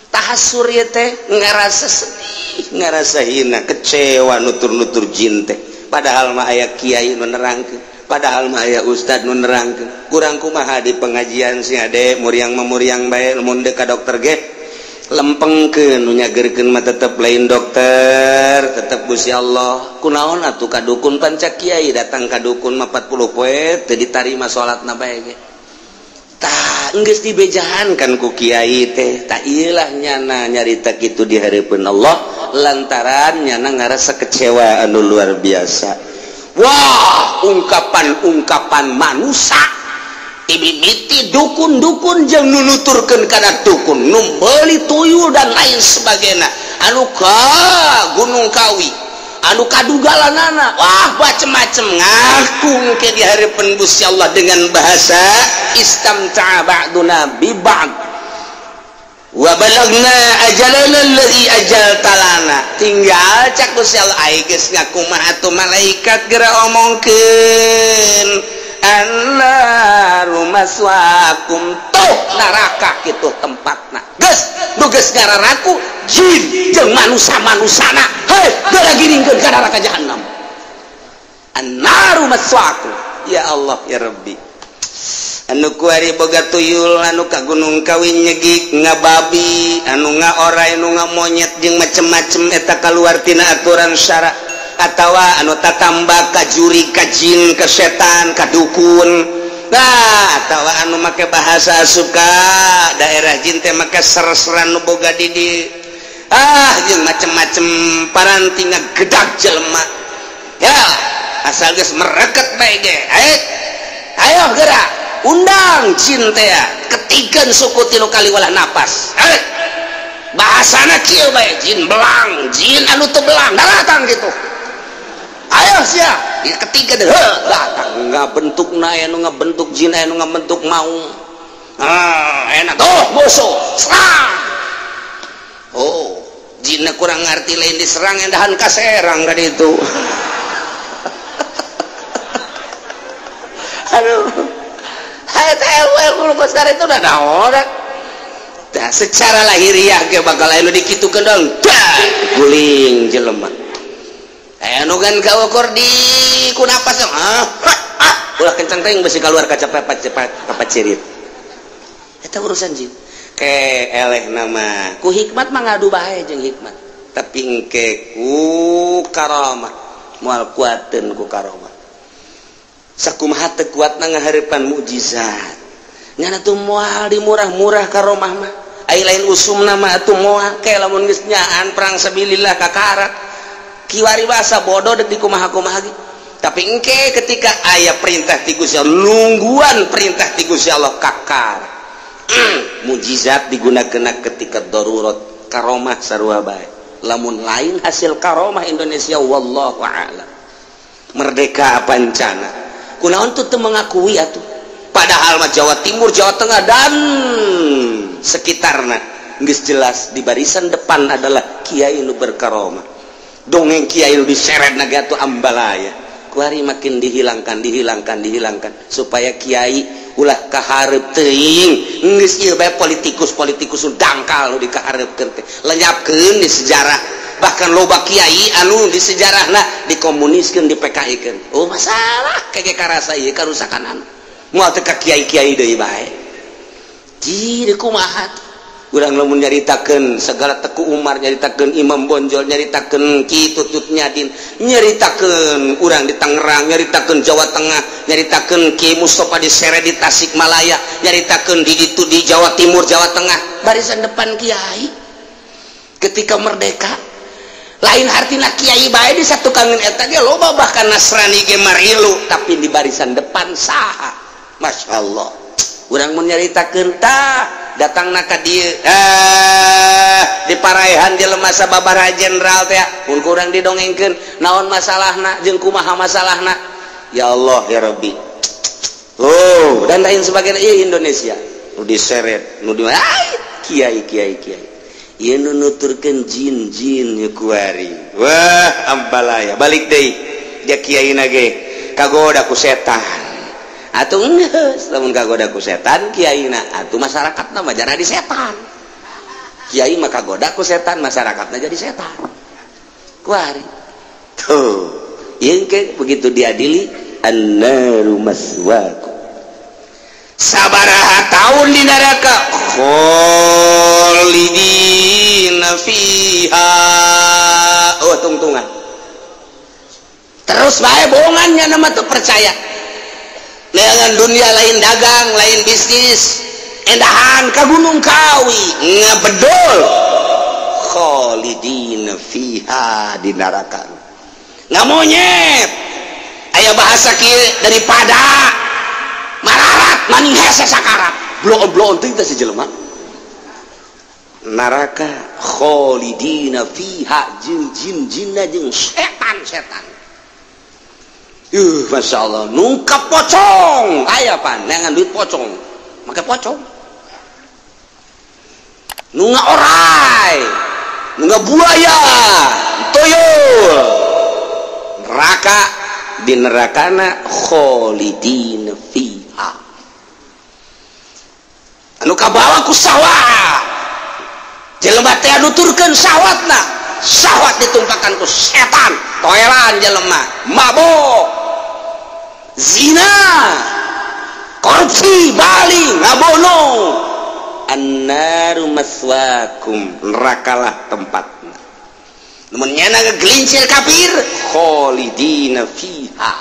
Tahassur ieu teh ngarasa sedih, ngarasa hina, kecewa nutur-nutur jin teh. Padahal mah aya kiai nu nerangkeun, padahal mah aya ustad nu nerangkeun. Kurang kumaha di pengajian sih ade muriang mah muriang bae, mun deuk ka dokter ge lempengkeun, nu nyageurkeun mah tetep lain dokter, tetep Gusti Allah. Kunaon atuh ka dukun panca kiai datang ka dukun mah 40 poe teu ditarima salatna bae ge. Tah geus dibejahan kan ku kiai teh. Tah ieulah nyana nyarita kitu di hareupeun Allah lantaran nyana ngarasa kecewa anu luar biasa. Wah, ungkapan-ungkapan manusia dimimiti dukun-dukun jeung nu nuturkeun kana dukun, nu meuli tuyul dan lain sebagainya, anu ka Gunung Kawi, anu kadugalanana, wah macem-macem ngaku ke di hareupeun Gusti Allah dengan bahasa istamta'a ba'duna bi ba'd wa balagna ajalana allazi ajaltalana. Tinggal cak Gusti Allah ai geus ngaku mah atuh malaikat geura omongkeun annaru maswaakum, tuh neraka kitu tempatna. Geus nu geus ngararaku jin jeung manusa-manusana, hei geura giringkeun ka neraka jahanam. Annaru maswaakum. Ya Allah ya Rabbi, anu kuari boga tuyul, anu ka Gunung Kawi nyegik ngababi, anu ngaorai, anu ngamonyet jeung macem-macem eta kaluar tina aturan syara, atawa anu tatamba ka juri, ka jin, ka setan, ka dukun. Nah, atawa anu make bahasa suka daerah jin teh make ser-seran nu boga di di ah jeung macem-macem paranti ngagedag jelema. Ya, asal geus mereket bae ge. Ayo gerak, undang jin teh ketigan suku tilu kali walah napas. Bahasana kieu bae, jin belang, jin anu teu belang, datang gitu. Ayo sia, ketiga deh datang, ngabentukna aya nu ngabentuk jin, aya nu ngabentuk maung. Ah, enak tuh musuh, serang. Oh, jinna kurang ngarti lain diserang endahan ka serang ka ditu. Aduh. Itu udah naon. Nah, secara lahiriah ge bakal aya nu dikitukeun dong, guling jelema. Aya nu kan kaukur di ku napas ah, ah, ulah kencang teuing besi keluar kaca papat cirit. Eta urusan jin. Ke eleh nama ku hikmat mah ngadu bae jeung hikmat. Tapi engke ku karamah moal kuateun ku karamah. Sakumaha teu kuatna ngahareupan mukjizat. Nyana tuh moal di murah-murah karomah mah. Ai lain usumna mah atuh moal ke lamun geus nyaan perang sabilillah kakarak. Kiwari basa bodoh dek dikumaha-kumaha ge. Tapi engke ketika aya perintah ti Gusti Allah, nungguan perintah ti Gusti Allah kakar. Mukjizat digunakeun ketika darurat, karomah sarua bae. Lamun lain hasil karomah Indonesia wallahu a'lam. Merdeka pancana. Kunaon tuh teu mengakui atuh. Padahal mah Jawa Timur, Jawa Tengah dan sekitarna geus jelas di barisan depan adalah kiai nu berkaromah. Dongeng kiai nu diseret na ge atuh ambalaya. Kuari makin dihilangkan, dihilangkan, dihilangkan supaya kiai ulah kahareup teuing. Geus ieu bae politikus-politikus nu dangkal nu dikahareupkeun teh. Lenyapkeun di sejarah. Bahkan loba kiai anu di sejarahna dikomuniskeun, di PKI-keun. Oh masalah kege karasa ieu karusakan anu. Moal teu ka kiai-kiai deui bae. Ji kumaha urang lamun nyaritakeun segala Teku Umar, nyaritakeun Imam Bonjol, nyaritakeun Ki Tutut Nyadin, nyaritakeun urang di Tangerang, nyaritakeun Jawa Tengah, nyaritakeun Ki Mustafa di Sere di Tasikmalaya, nyaritakeun di ditu di Jawa Timur, Jawa Tengah, barisan depan kiai ketika merdeka. Lain artina kiai bae di satu kangen eta ge loba bahkan Nasrani ge marilu, tapi di barisan depan saha? Masya Allah, Urang mun nyaritakeun tah datangna ka dieu di paraehan jelema sababaraha jenderal teh mun kurang didongengkeun naon masalahna jeung kumaha masalahna. Ya Allah ya Rabbi. Oh, dan lain sebagainya ieu Indonesia nu diseret nu di kiai kiai kiai ieu nu nuturkeun jin-jin ieu kuari. Wah, ambalaya balik deui dia kiai na ge kagoda ku setan. Atuh geus lamun kagoda ku setan kiai na atuh masyarakatna mah jadi setan. Kiai mah kagoda ku setan, masyarakatna jadi setan. Kuari. Tuh, ieu ke begitu diadili annaru maswaku. Sabaraha tahun di neraka kholidina fiha. Oh, tungtungan. Terus bae bohongannya nama tuh percaya. Dengan dunia lain dagang, lain bisnis, endahan ke Gunung Kawi, ngebedol kholidina fiha di neraka. Nggak monyet. Aya bahasa kieu daripada mararat maning hese sakarat. Bloon-bloon teuing teh si jelema. Neraka kholidina fiha jeung jin-jinna jeung setan-setan. Masya Allah, nungkap pocong, aya pan, neangan duit pocong, make pocong, nunga orai, nunga buaya, tuyul, neraka di nerakana kholidin fiha, anu kabawa ku sawah, jelema teh nuturkeun syahwatna, syahwat ditumpakan ku setan, toelan jelema, mabok. Zina, korupsi, baling, ngabono, annaru maswakum, nerakalah tempatna. Namun nyana ngegelincir kafir, kholidina fiha.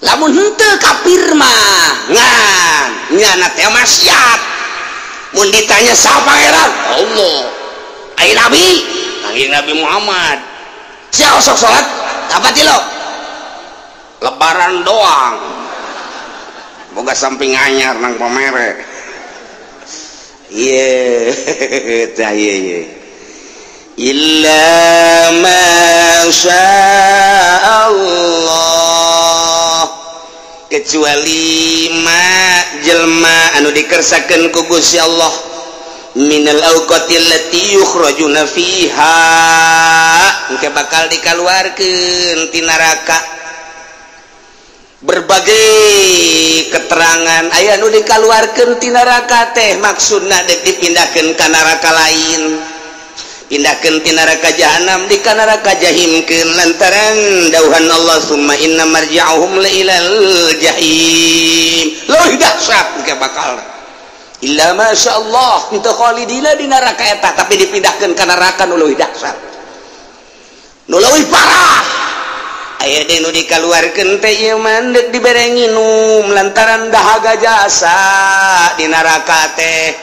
Lamun henteu kafir mah ngan nyana teh maksiat. Mun ditanya saha pangeran? Allah. Ai nabi, kangjeng Nabi Muhammad. Sia osok salat, apa ti lo? Lebaran doang boga samping anyar nang pamere. Ye tah ye illa ma Allah, kecuali ma jelma anu dikersakeun ku Gusti Allah minal awqatil lati yukhrajuna fiha, engke bakal dikaluarkeun ti neraka. Berbagai keterangan aya nu dikaluarkeun ti neraka teh maksudna dek dipindahkeun ka neraka lain, pindahkeun ti neraka jahanam di ka neraka jahimkeun lantaran dauhan Allah summa inna marji'uhum la ilal jahim. Leuwih dahsyat ke bakal illa masyaallah teu khalidina di neraka eta tapi dipindahkeun ka neraka nu leuwih dahsyat, nu leuwih parah. Aya deui nu dikaluarkeun teh ieu mah deuk dibere nginum lantaran dahaga jasa di neraka teh.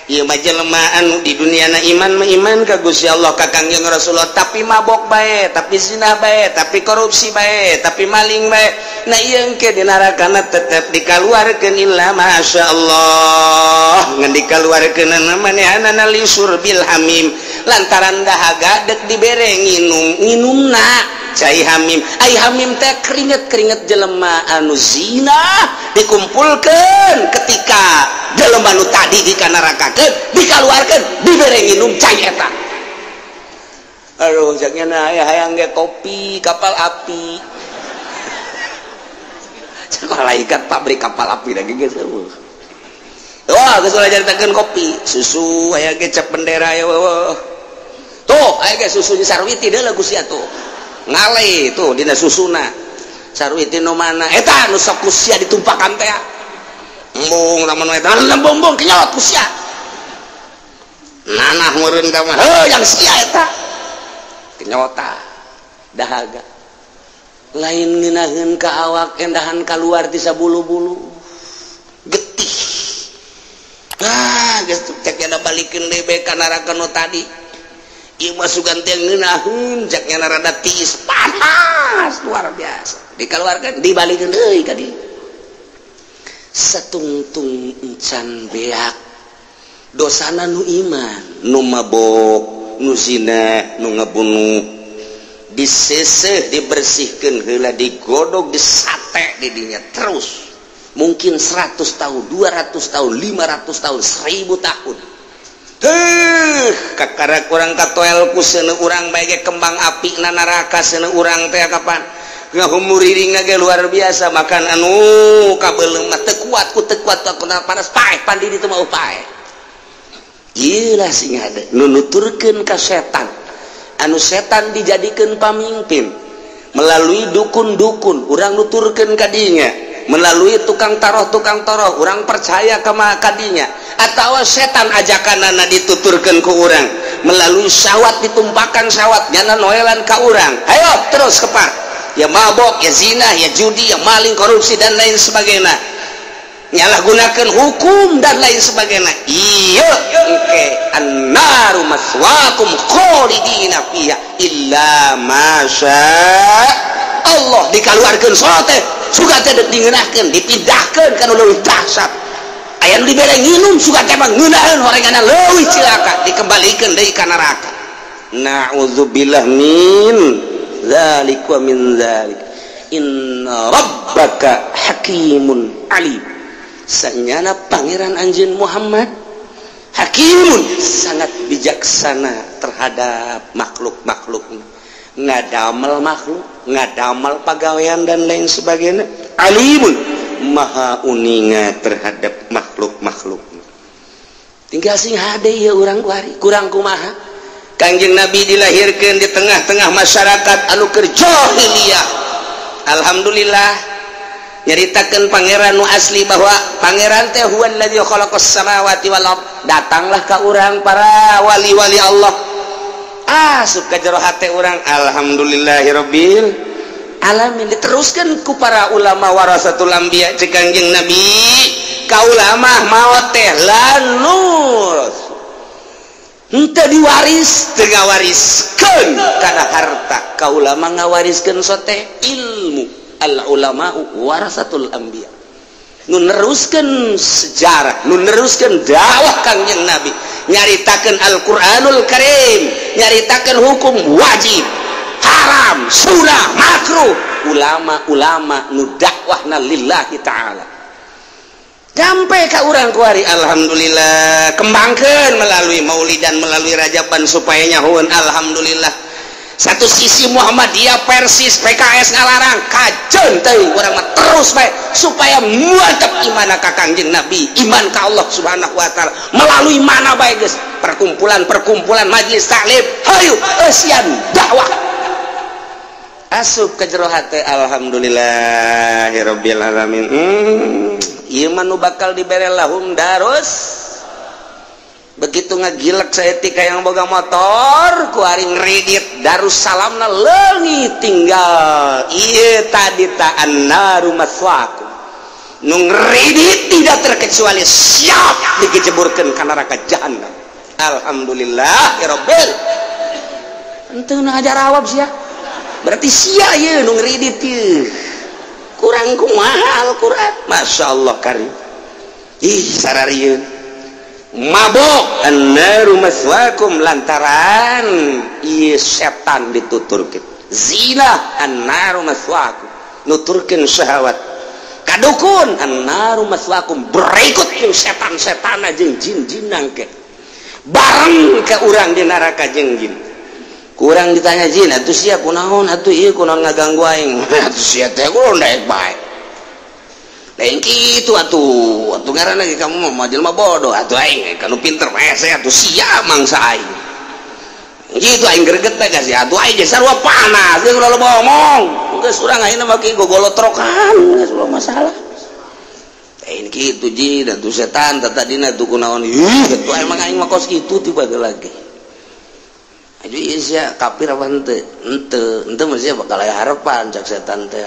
Ieu mah jelema anu di duniana iman mah iman ka Gusti Allah ka Kangjeng Rasulullah tapi mabok bae, tapi zina bae, tapi korupsi bae, tapi maling bae. Nah ieu engke di nerakana tetep dikaluarkeun illa masyaallah. Ngan dikaluarkeunna manehanana li surbil hamim lantaran dahaga deuk dibere nginum, nginumna cai hamim. Ai hamim teh keringet-keringet jelema anu zina dikumpulkeun ketika jelema nu tadi dikanarakakeun dikaluarkeun dibere nginum cai eta. Aduh cak nya aya hayang ge kopi kapal api. Cak malaikat pabrik kapal api da ge geus eueuh. Wah geus ulah caritakeun kopi, susu aya ge cap bendera ya weuh. Tuh aya ge susu Sarwiti deuleu ku sia tuh. Ngale tuh dina susuna Sarwiti nu mana eta nu sok ku sia ditumpakan teh embung lamun eta lembong-bong kenyot ku sia nanah meureun ka mah heuh yang sia eta kenyota dahaga lain ngeunaheun ka awak endahan kaluar ti sabulu-bulu getih. Ah geus cek nya balikeun deui bae ka neraka nu tadi. Ieu mah sugan teh ngeunaheun cek nya rada tiis panas luar biasa dikaluarkeun dibalikeun deui ka dieu. Satungtung encan beak dosana nu iman nu mabok nu zina nu ngabunuh diseseh dibersihkeun heula digodog disate di dinya terus mungkin 100 tahun 200 tahun 500 tahun 1000 tahun. Kakara kurang katoel ku seuneu urang bae ge kembang api na neraka seuneu urang teh kapan ngahumuriring ge luar biasa makan anu kabeuleum mah teu kuat ku teu kuat ku panas paeh pandi ditu mah paeh. Ieu lah sing hade nu nuturkeun ka setan anu setan dijadikeun pamimpin melalui dukun-dukun urang nuturkeun ka dinya melalui tukang taroh urang percaya ka kadinya atawa setan ajakanana dituturkeun ku urang melalui syahwat ditumpakan syahwat nyana noelan ka urang ayo terus kepar ya mabok ya zina ya judi ya maling korupsi dan lain sebagainya nyalahgunakeun hukum dan lain sebagainya. Iya engke annaru maswaakum khalidina fiha illa masya Allah dikaluarkeun sote suka teh dingeunahkeun dipindahkeun kana leuwih dahsyat aya nu dibere nginum suka teh mah ngeunaheun horenganna leuwih cilaka dikembalikeun deui ka neraka. Na'udzubillah min dzalik wa min dzalik. Inna rabbaka hakimun alim. Sanyana pangeran anjeun Muhammad hakimun sangat bijaksana terhadap makhluk-makhluk ngadamel makhluk ngadamel pagawean dan lain sebagainya alimun maha uninga terhadap makhluk-makhluk. Tinggal sing hade ieu urang kuari kurang kumaha Kangjeng Nabi dilahirkeun di tengah-tengah masyarakat anu keur jahiliyah. Alhamdulillah nyaritakeun pangeran nu asli bahwa pangeran teh huwallazi khalaqas samawati wal ard. Datanglah ka urang para wali-wali Allah asup ka jero hate urang alhamdulillahirabbil alamin diteruskeun ku para ulama warasatul anbiya ceuk Kangjeng Nabi ka ulama maot teh lanur henteu diwaris teu ngawariskeun kana harta ka ulama ngawariskeun sote ilmu. Al ulama warasatul anbiya nu neruskeun sejarah nu neruskeun dakwah Kangjeng Nabi nyaritakeun Al-Qur'anul Karim nyaritakeun hukum wajib haram sunah makruh ulama-ulama nu dakwahna lillahi ta'ala sampai ka urang kuari alhamdulillah kembangkeun melalui maulidan melalui rajaban supaya nyahueun alhamdulillah. Satu sisi Muhammadiyah Persis PKS ngalarang kajeun teuing urang mah terus bae supaya mantep iman ka Kangjeng Nabi iman ka Allah Subhanahu wa taala melalui mana bae geus perkumpulan-perkumpulan majelis taklim hayu eusian dakwah asup ka jero hate alhamdulillahirabbil alamin. Ieu mah nu bakal dibere lahum darus begitu ngagilek saeutik hayang boga motor ku ari ngredit Darussalamna leungit tinggal ieu tadi ta annaru maswaakum nu ngredit tidak terkecuali siap digejeburkeun ka neraka jahanam. Alhamdulillahirabbil henteu ngajarawab sia berarti sia ieu nu ngredit ieu kurang kumaha Al-Qur'an masyaallah karim ih sararieun mabok annaru maswaakum lantaran ieu setan dituturkeun zina annaru maswaakum nuturkeun syahwat kadukun annaru maswaakum berikut jeung setan-setana jeung jin-jinan ke bareng ke urang di neraka jeung jin kurang ditanya jin atuh sia kunaon atuh ieu kunaon ngaganggu aing atuh sia teh kunaon daek bae lain kitu atuh atuh ngaranna ge kamu mah jelema bodoh atuh aing kanu pinter hese atuh sia mangsa aing kitu aing greget teh sia atuh aing ge sarua panas geus ulah loba omong geus urang ayeuna mah ki gogolotrokan geus ulah masalah lain kitu jin atuh setan tadina tuh kunaon ih atuh emang aing mah kos kitu tiba lagi aju ieu sia kafir apa henteu henteu henteu mah sia bakal aya harapan cak setan teh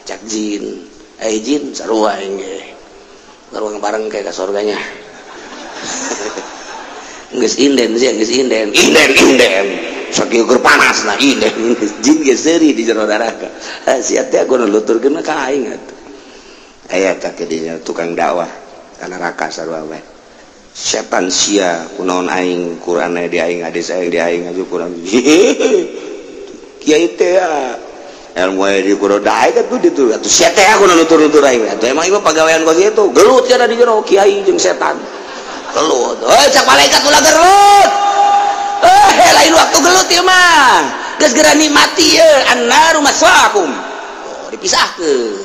cak jin jin sarua aing ge sarua bareng kayak ka surganya geus inden sia geus inden inden inden sakieu keur panas na inden jin ge seuri di jero neraka sia teh kudu nuturkeun ka aing atuh Aya tah dinya tukang dakwah ka neraka sarua bae. Setan sia kunaon aing Quran di aing hadis aing di aing aju Quran. Kiai teh ilmu di Quran daek atuh ditu atuh sia teh aku nutur-nutur aing atuh emang ieu pagawean kos kitu gelut cenah di jero kiai jeung setan. Gelut. Heuh cak malaikat ulah gelut. Lain waktu gelut ieu mah. Geus geura nikmati ieu annaru maswaakum. Oh, dipisahkeun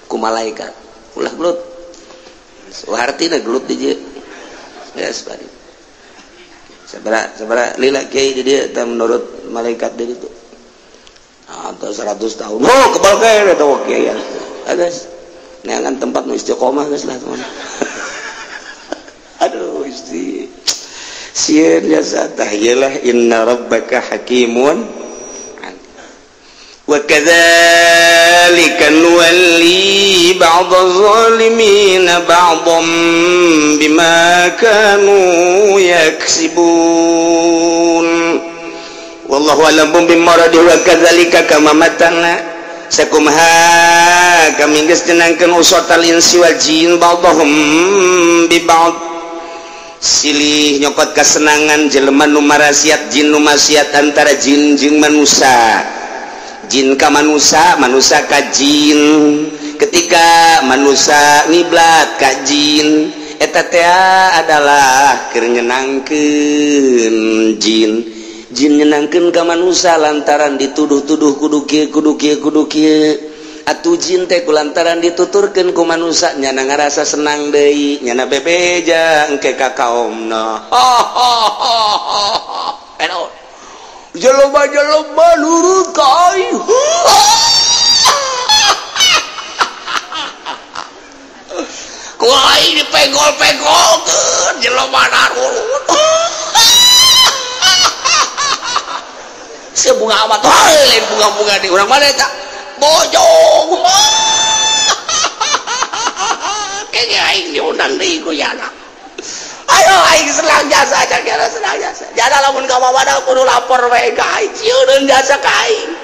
ku malaikat. Ulah gelut. Hartina gelut di dieu. Geus bari. Sabaraha lila kiai di dieu teh menurut malaikat di ditu. Atau 100 tahun. Oh, kebal kae eta kiai. Geus. Neangan tempat nu istiqomah geus lah teman. Aduh, isti. Sieun jasa tah ieu inna rabbaka hakimun wa kadzalika nuwalli ba'dadh dhalimin ba'dham bima kanu yaksibun wallahu a'lamu bimuradi wa kadzalika kama matana sakumha kami geus jenangkeun usatal insi wal jin ba'dhum bi ba'd silih nyokot kesenangan jelema nu marasiat jin nu maksiat antara jin jeung manusa jin ka manusa manusa ka jin ketika manusa ngiblat ka jin eta teh adalah keur nyenangkeun jin jin nyenangkeun ka manusa lantaran dituduh-tuduh kudu kieu kudu kieu kudu kieu atuh jin teh kulantaran dituturkeun ku manusa nyana ngarasa senang deui nyana bebeja engke ka kaomna jelema-jelema nurut ka aing ku aing dipenggol-penggolkeun jelema nurut sebunga amat lain bunga-bunga di urang mana eta bojong kayaknya aing diundang deui ku jana ayo aing senang jasa jana senang jasa jana lamun ka mamana kudu lapor we ka aing sieun jasa ka aing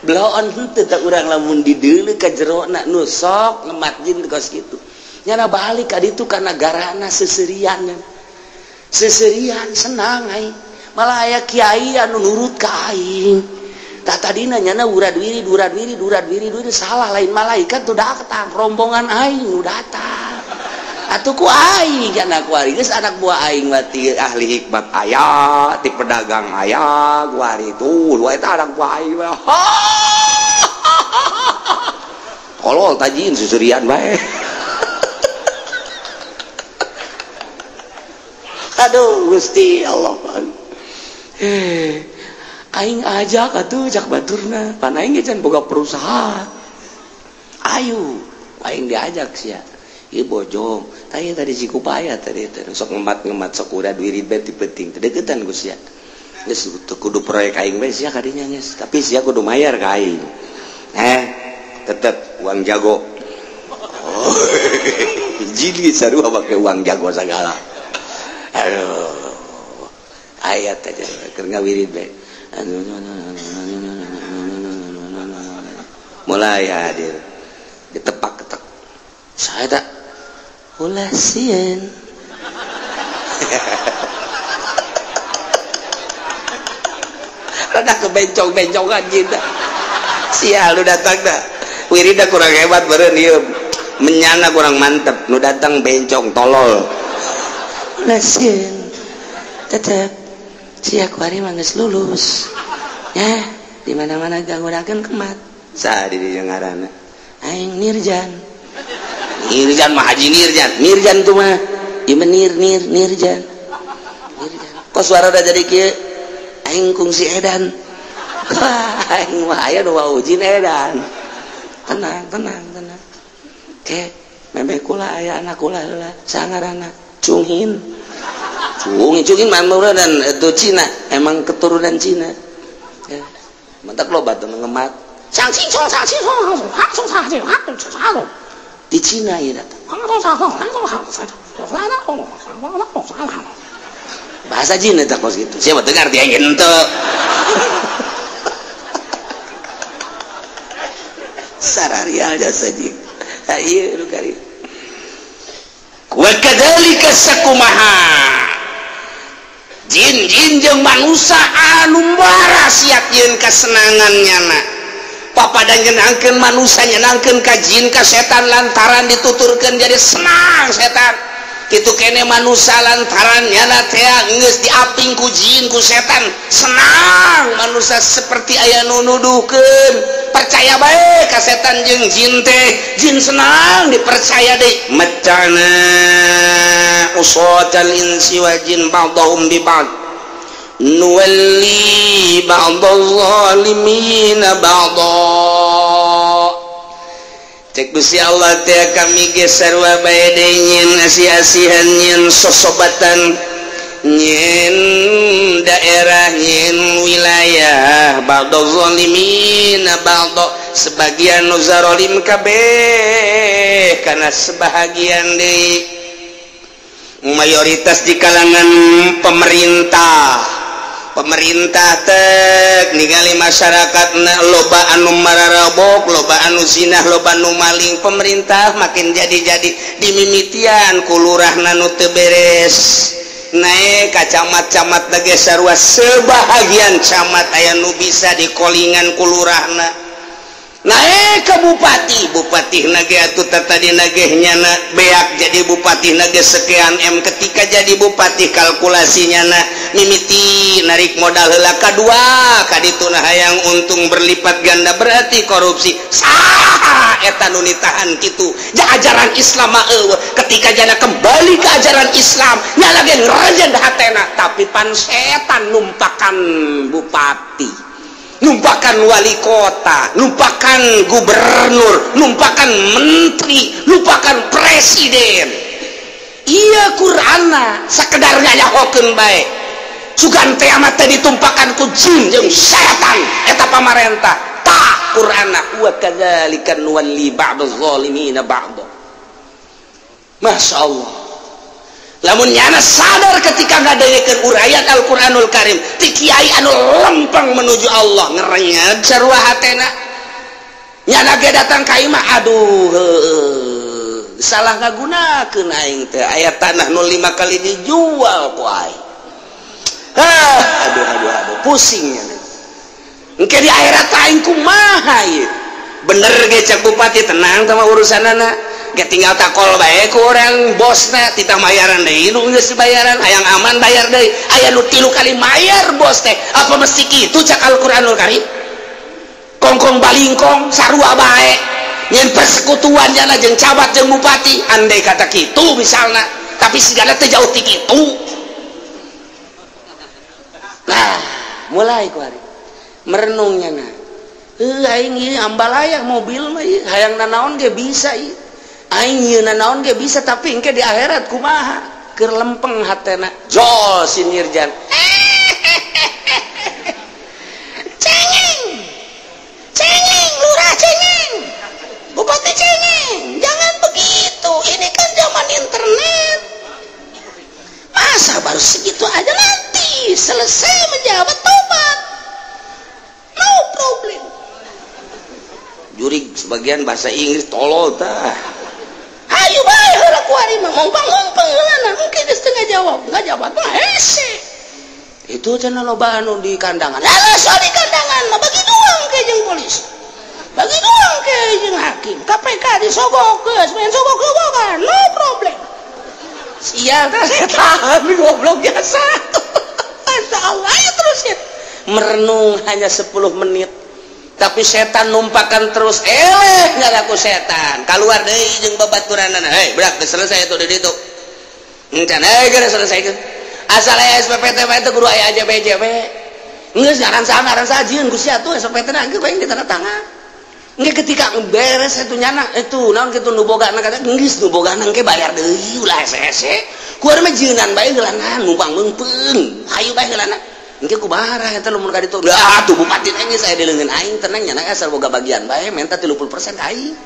bloon henteu teh urang lamun dideuleu ka jerona nu sok ngemat jin kos kitu nyana balik ka ditu ka nagarana seserian seserian senang aing malah aya kiai anu nurut ka aing tah tadina nyana urad wirid urad wirid urad wirid wirid salah lain malaikat tuh datang rombongan aing nu datang atuh ku aing anak kuari geus anak buah aing mah ti ahli hikmat aya ti pedagang aya kuari tuh lu eta anak buah aing mah tolol tajin susurian bae aduh Gusti Allah aing ajak atuh jak baturna pan aing ge can boga perusahaan ayo aing diajak sia ieu bojong tah ieu tadi Cikupaya tadi teh sok ngemat-ngemat sok urad wirid bae ti penting teh deukeutan ku sia geus teu kudu proyek aing bae sia kadinya geus tapi sia kudu mayar ka aing tetep uang jago oh, jadi sarua make uang jago sagala aduh ayat aja keur ngawirid bae mulai hadir ditepak-ketek saya tak ulah sieun rada kebencong-bencongan cinta sial lu datang dah wirida kurang hebat beureun ieu menyana kurang mantep nu datang bencong tolol ulah sieun tetep sia kuari mah geus lulus ya di mana-mana ganggunakeun kemat saha di dieu ngaranna aing Nirjan Nirjan mah Haji Nirjan Nirjan tuh mah ieu mah nir nir Nirjan Nirjan kok suara udah jadi kieu aing kungsi edan aing mah aya nu waujin edan tenang tenang tenang ke memeh kula aya anak kula heula sangarana Cunghin Cungin mamura dan itu Cina emang keturunan Cina ya mentak loba tuh ngemat di Cina ya datang bahasa Cina tak kos gitu siapa dengar dia ente sararial jasa ji Ieu nu kari wa kadzalika sakumaha jin-jin jeung manusia anu siap yeun kasenangan nyana papada nyenangkeun manusia nyenangkeun ka jin ka setan lantaran dituturkeun jadi senang setan kitu kene manusia lantaran nyana teh geus diaping ku jin ku setan senang manusia seperti aya nu nuduhkeun percaya bae ka setan jeung jin teh jin senang dipercaya deui macana usatal insi wal jin ba'dhum bi ba'd nuwalli ba'dhal zalimina ba'dha. Cek Gusti Allah teh kami ge sarua bae deui nyeun asih-asihan nyeun sosobatan nyeun daerah nyeun wilayah ba'dhal zalimina ba'dha sebagian nu zalim kabeh kana sebahagian deui mayoritas di kalangan pemerintah. Pemerintah tek ningali masyarakat loba anu mararabok loba anu zinah loba anu maling pemerintah makin jadi-jadi dimimitian ku lurahna nu teu beres naik ka camat-camat ge sarua sebahagian camat aya nu bisa dikolingan ku lurahna naik ke bupati bupati nage atuh tadi nage nyana beak jadi bupati nage sekian M ketika jadi bupati kalkulasinya na mimiti narik modal heula kadua kadituna hayang untung berlipat ganda berarti korupsi saha eta nu ditahan kitu ja ajaran Islam mah eueuh ketika jana kembali ke ajaran Islam nya lagi ngerajen hatena tapi pan setan numpakan bupati numpakan wali kota, numpakan gubernur, numpakan menteri, numpakan presiden. Iya Qur'ana sakedar ngayahokeun bae. Sugan teh amat teh ditumpakan ku jin jeung setan eta pamarentah. Tah Qur'ana wa kadzalika nuwalli ba'dadh zalimina ba'd. Masya Allah. Lamun nyana sadar ketika ngadengekeun uraian Al-Qur'anul Karim ti kiai anu lempeng menuju Allah ngerenyeg sarua hatena nyana ge datang ka imah aduh heueuh salah ngagunakeun aing teh aya tanah nu 5 kali dijual ku aing aduh aduh aduh pusing nyana engke di akhirat aing kumaha ieu bener ge cek bupati tenang sama urusanana ge tinggal takol bae ku orang bosna titah mayaran deui nu geus dibayaran hayang aman bayar deui aya nu 3 kali mayar bos teh apa mesti kitu cak Al-Qur'anul Karim kongkong balingkong sarua bae nyen persekutuan jana jeung cabat jeung bupati andai kata kitu misalna tapi sigana teh jauh ti kitu nah mulai ku hari merenungnya nah aing ieu ambalaya mobil mah ieu hayang nanaon ge bisa ieu aing ieu nanaon ge bisa tapi engke di akhirat kumaha keur lempeng hatena jol si Nirjan cengeng cengeng lurah cengeng bupati cengeng jangan begitu ini kan zaman internet masa baru segitu aja nanti selesai menjabat tobat no problem jurig sebagian bahasa Inggris tolol tah ayo bae heula ku ari mah ngompang-ngompang heulana engke geus teu ngajawab ngajawab mah hese itu cenah loba anu di kandangan lalah soal di kandangan mah bagi dua engke jeung polisi bagi dua engke jeung hakim KPK disogok geus main sogok-sogokan no problem sial tah setan goblok biasa masyaallah ayo terusin merenung hanya 10 menit tapi setan numpakan terus eleh ngalaku setan keluar deui jeung babaturanana hei berak geus selesai itu di ditu encan hei geus selesai asal aya SPPT mah teu kudu aya AJB-JB geus ngaran saha ngaran saha jieun ku sia tuh SPPT na geus bae ditanda tangan engke ketika beres itu nyana itu naon kitu nu bogana kata geus nu bogana engke bayar deui ulah hese-hese ku urang mah jieunan bae heulana numpang meungpeung hayu bae heulana engke kumaha eta lamun ka ditu ah tuh bupati teh geus aya di leungeun aing tenang nyana asal boga bagian bae menta 30% ka aing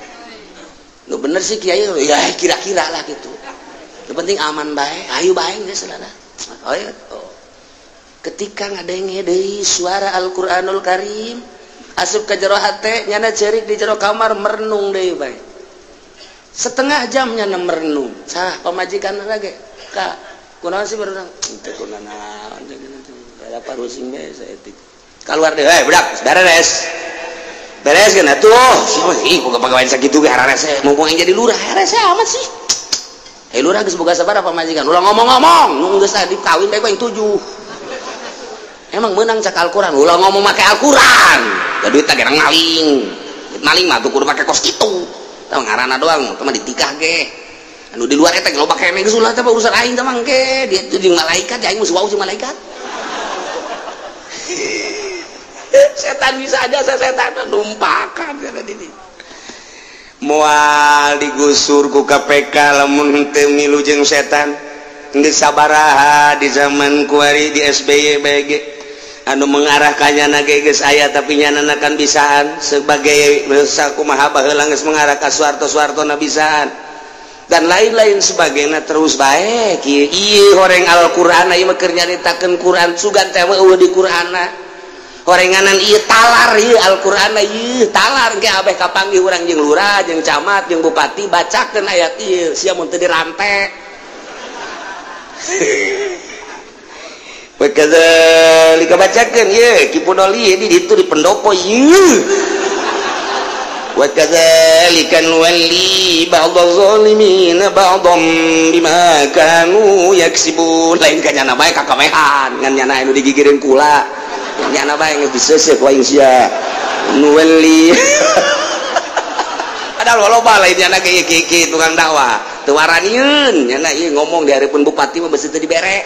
nu bener sih kiai ya kira-kira lah gitu nu penting aman bae hayu bae geus lah oh, ya. Oh. Ketika ngadenge deui suara Al-Qur'anul Karim asup ka jero hate nyana ceurik di jero kamar merenung deui bae Setengah jamnya merenung. Sah pamajikan lagi. Kak, kunaon sih baru teu kunaon ada parusing bae saeutik. Keluar deh, hei budak, beres. Beres kan atuh. Ih, boga pagawean sakitu ge hararese. Mumpung aing jadi lurah, hararese amat sih. Hei lurah geus boga sabaraha pamajikan? Ulah ngomong-ngomong, nu geus tadi kawin bae ku aing 7. Emang menang cak Al-Qur'an, ulah ngomong make Al-Qur'an. Da duit teh gerang maling. Maling mah tuh kudu make kos kitu. Tah ngaranna doang, teh mah ditikah ge. Anu di luar eta ge loba keneh geus ulah teh urusan aing teh mangke. Dia jeung malaikat, aing mah wau jeung malaikat. Setan bisa aja setan numpakan kata dini. Moal digusur ku KPK lamun henteu milu jeung setan. Geus sabaraha di zaman kuari di SBY BG anu mengarahkannya na ge geus aya tapi nyanana kan bisaan sebagai sakumaha baheula geus mengarah ka Soeharto-Soeharto na bisaan dan lain-lain sebagainya terus bae kieu ieu horeng Al-Qur'an ieu mah keur nyaritakeun Qur'an sugan teh eueuh di Qur'anna horenganan ieu talar ieu Al-Qur'an ieu talar engke abeh kapanggih urang jeung lurah jeung camat jeung bupati bacakeun ayat ieu sia mun teu dirante. Wakadzalika bacakeun ieu Ki Pudoli di ditu di pendopo ieu. Wakadzalika nuwalli ba'dadh zalimin ba'dham bima kanu yaksibun. Lain ka nyana bae kakamehan ngan nyana anu digigireun kula. Nyana bae geus diseuseuh ku aing sia. Nuwalli. Padahal loba lain nyana ge ieu tukang dakwah. Teu waranieun nyana ieu ngomong di hareupeun bupati mah beusi teu dibere.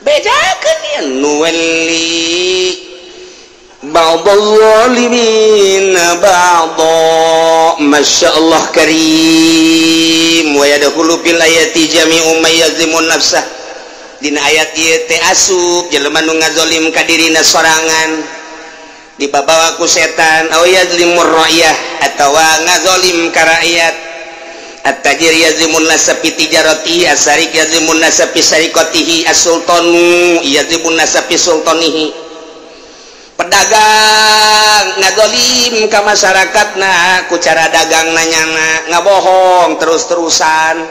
Bejakeun ieu nuwalli ba'dhal zalimin ba'dha. Masyaallah karim wa yadkhulu fil ayati jami'u may yazlimun nafsah. Dina ayat ieu teh asup jelema nu ngazolim ka dirina sorangan dibabawa ku setan aw yazlimur ra'yah atawa ngazolim ka rakyat. At-tajir yazlimun nasa fi tijaratihi, as-sariq yazlimun nasa fi sariqatihi, as-sultanu yazlimun nasa fi sultanihi. Pedagang ngazolim ka masyarakatna ku cara dagang nanyana ngabohong terus-terusan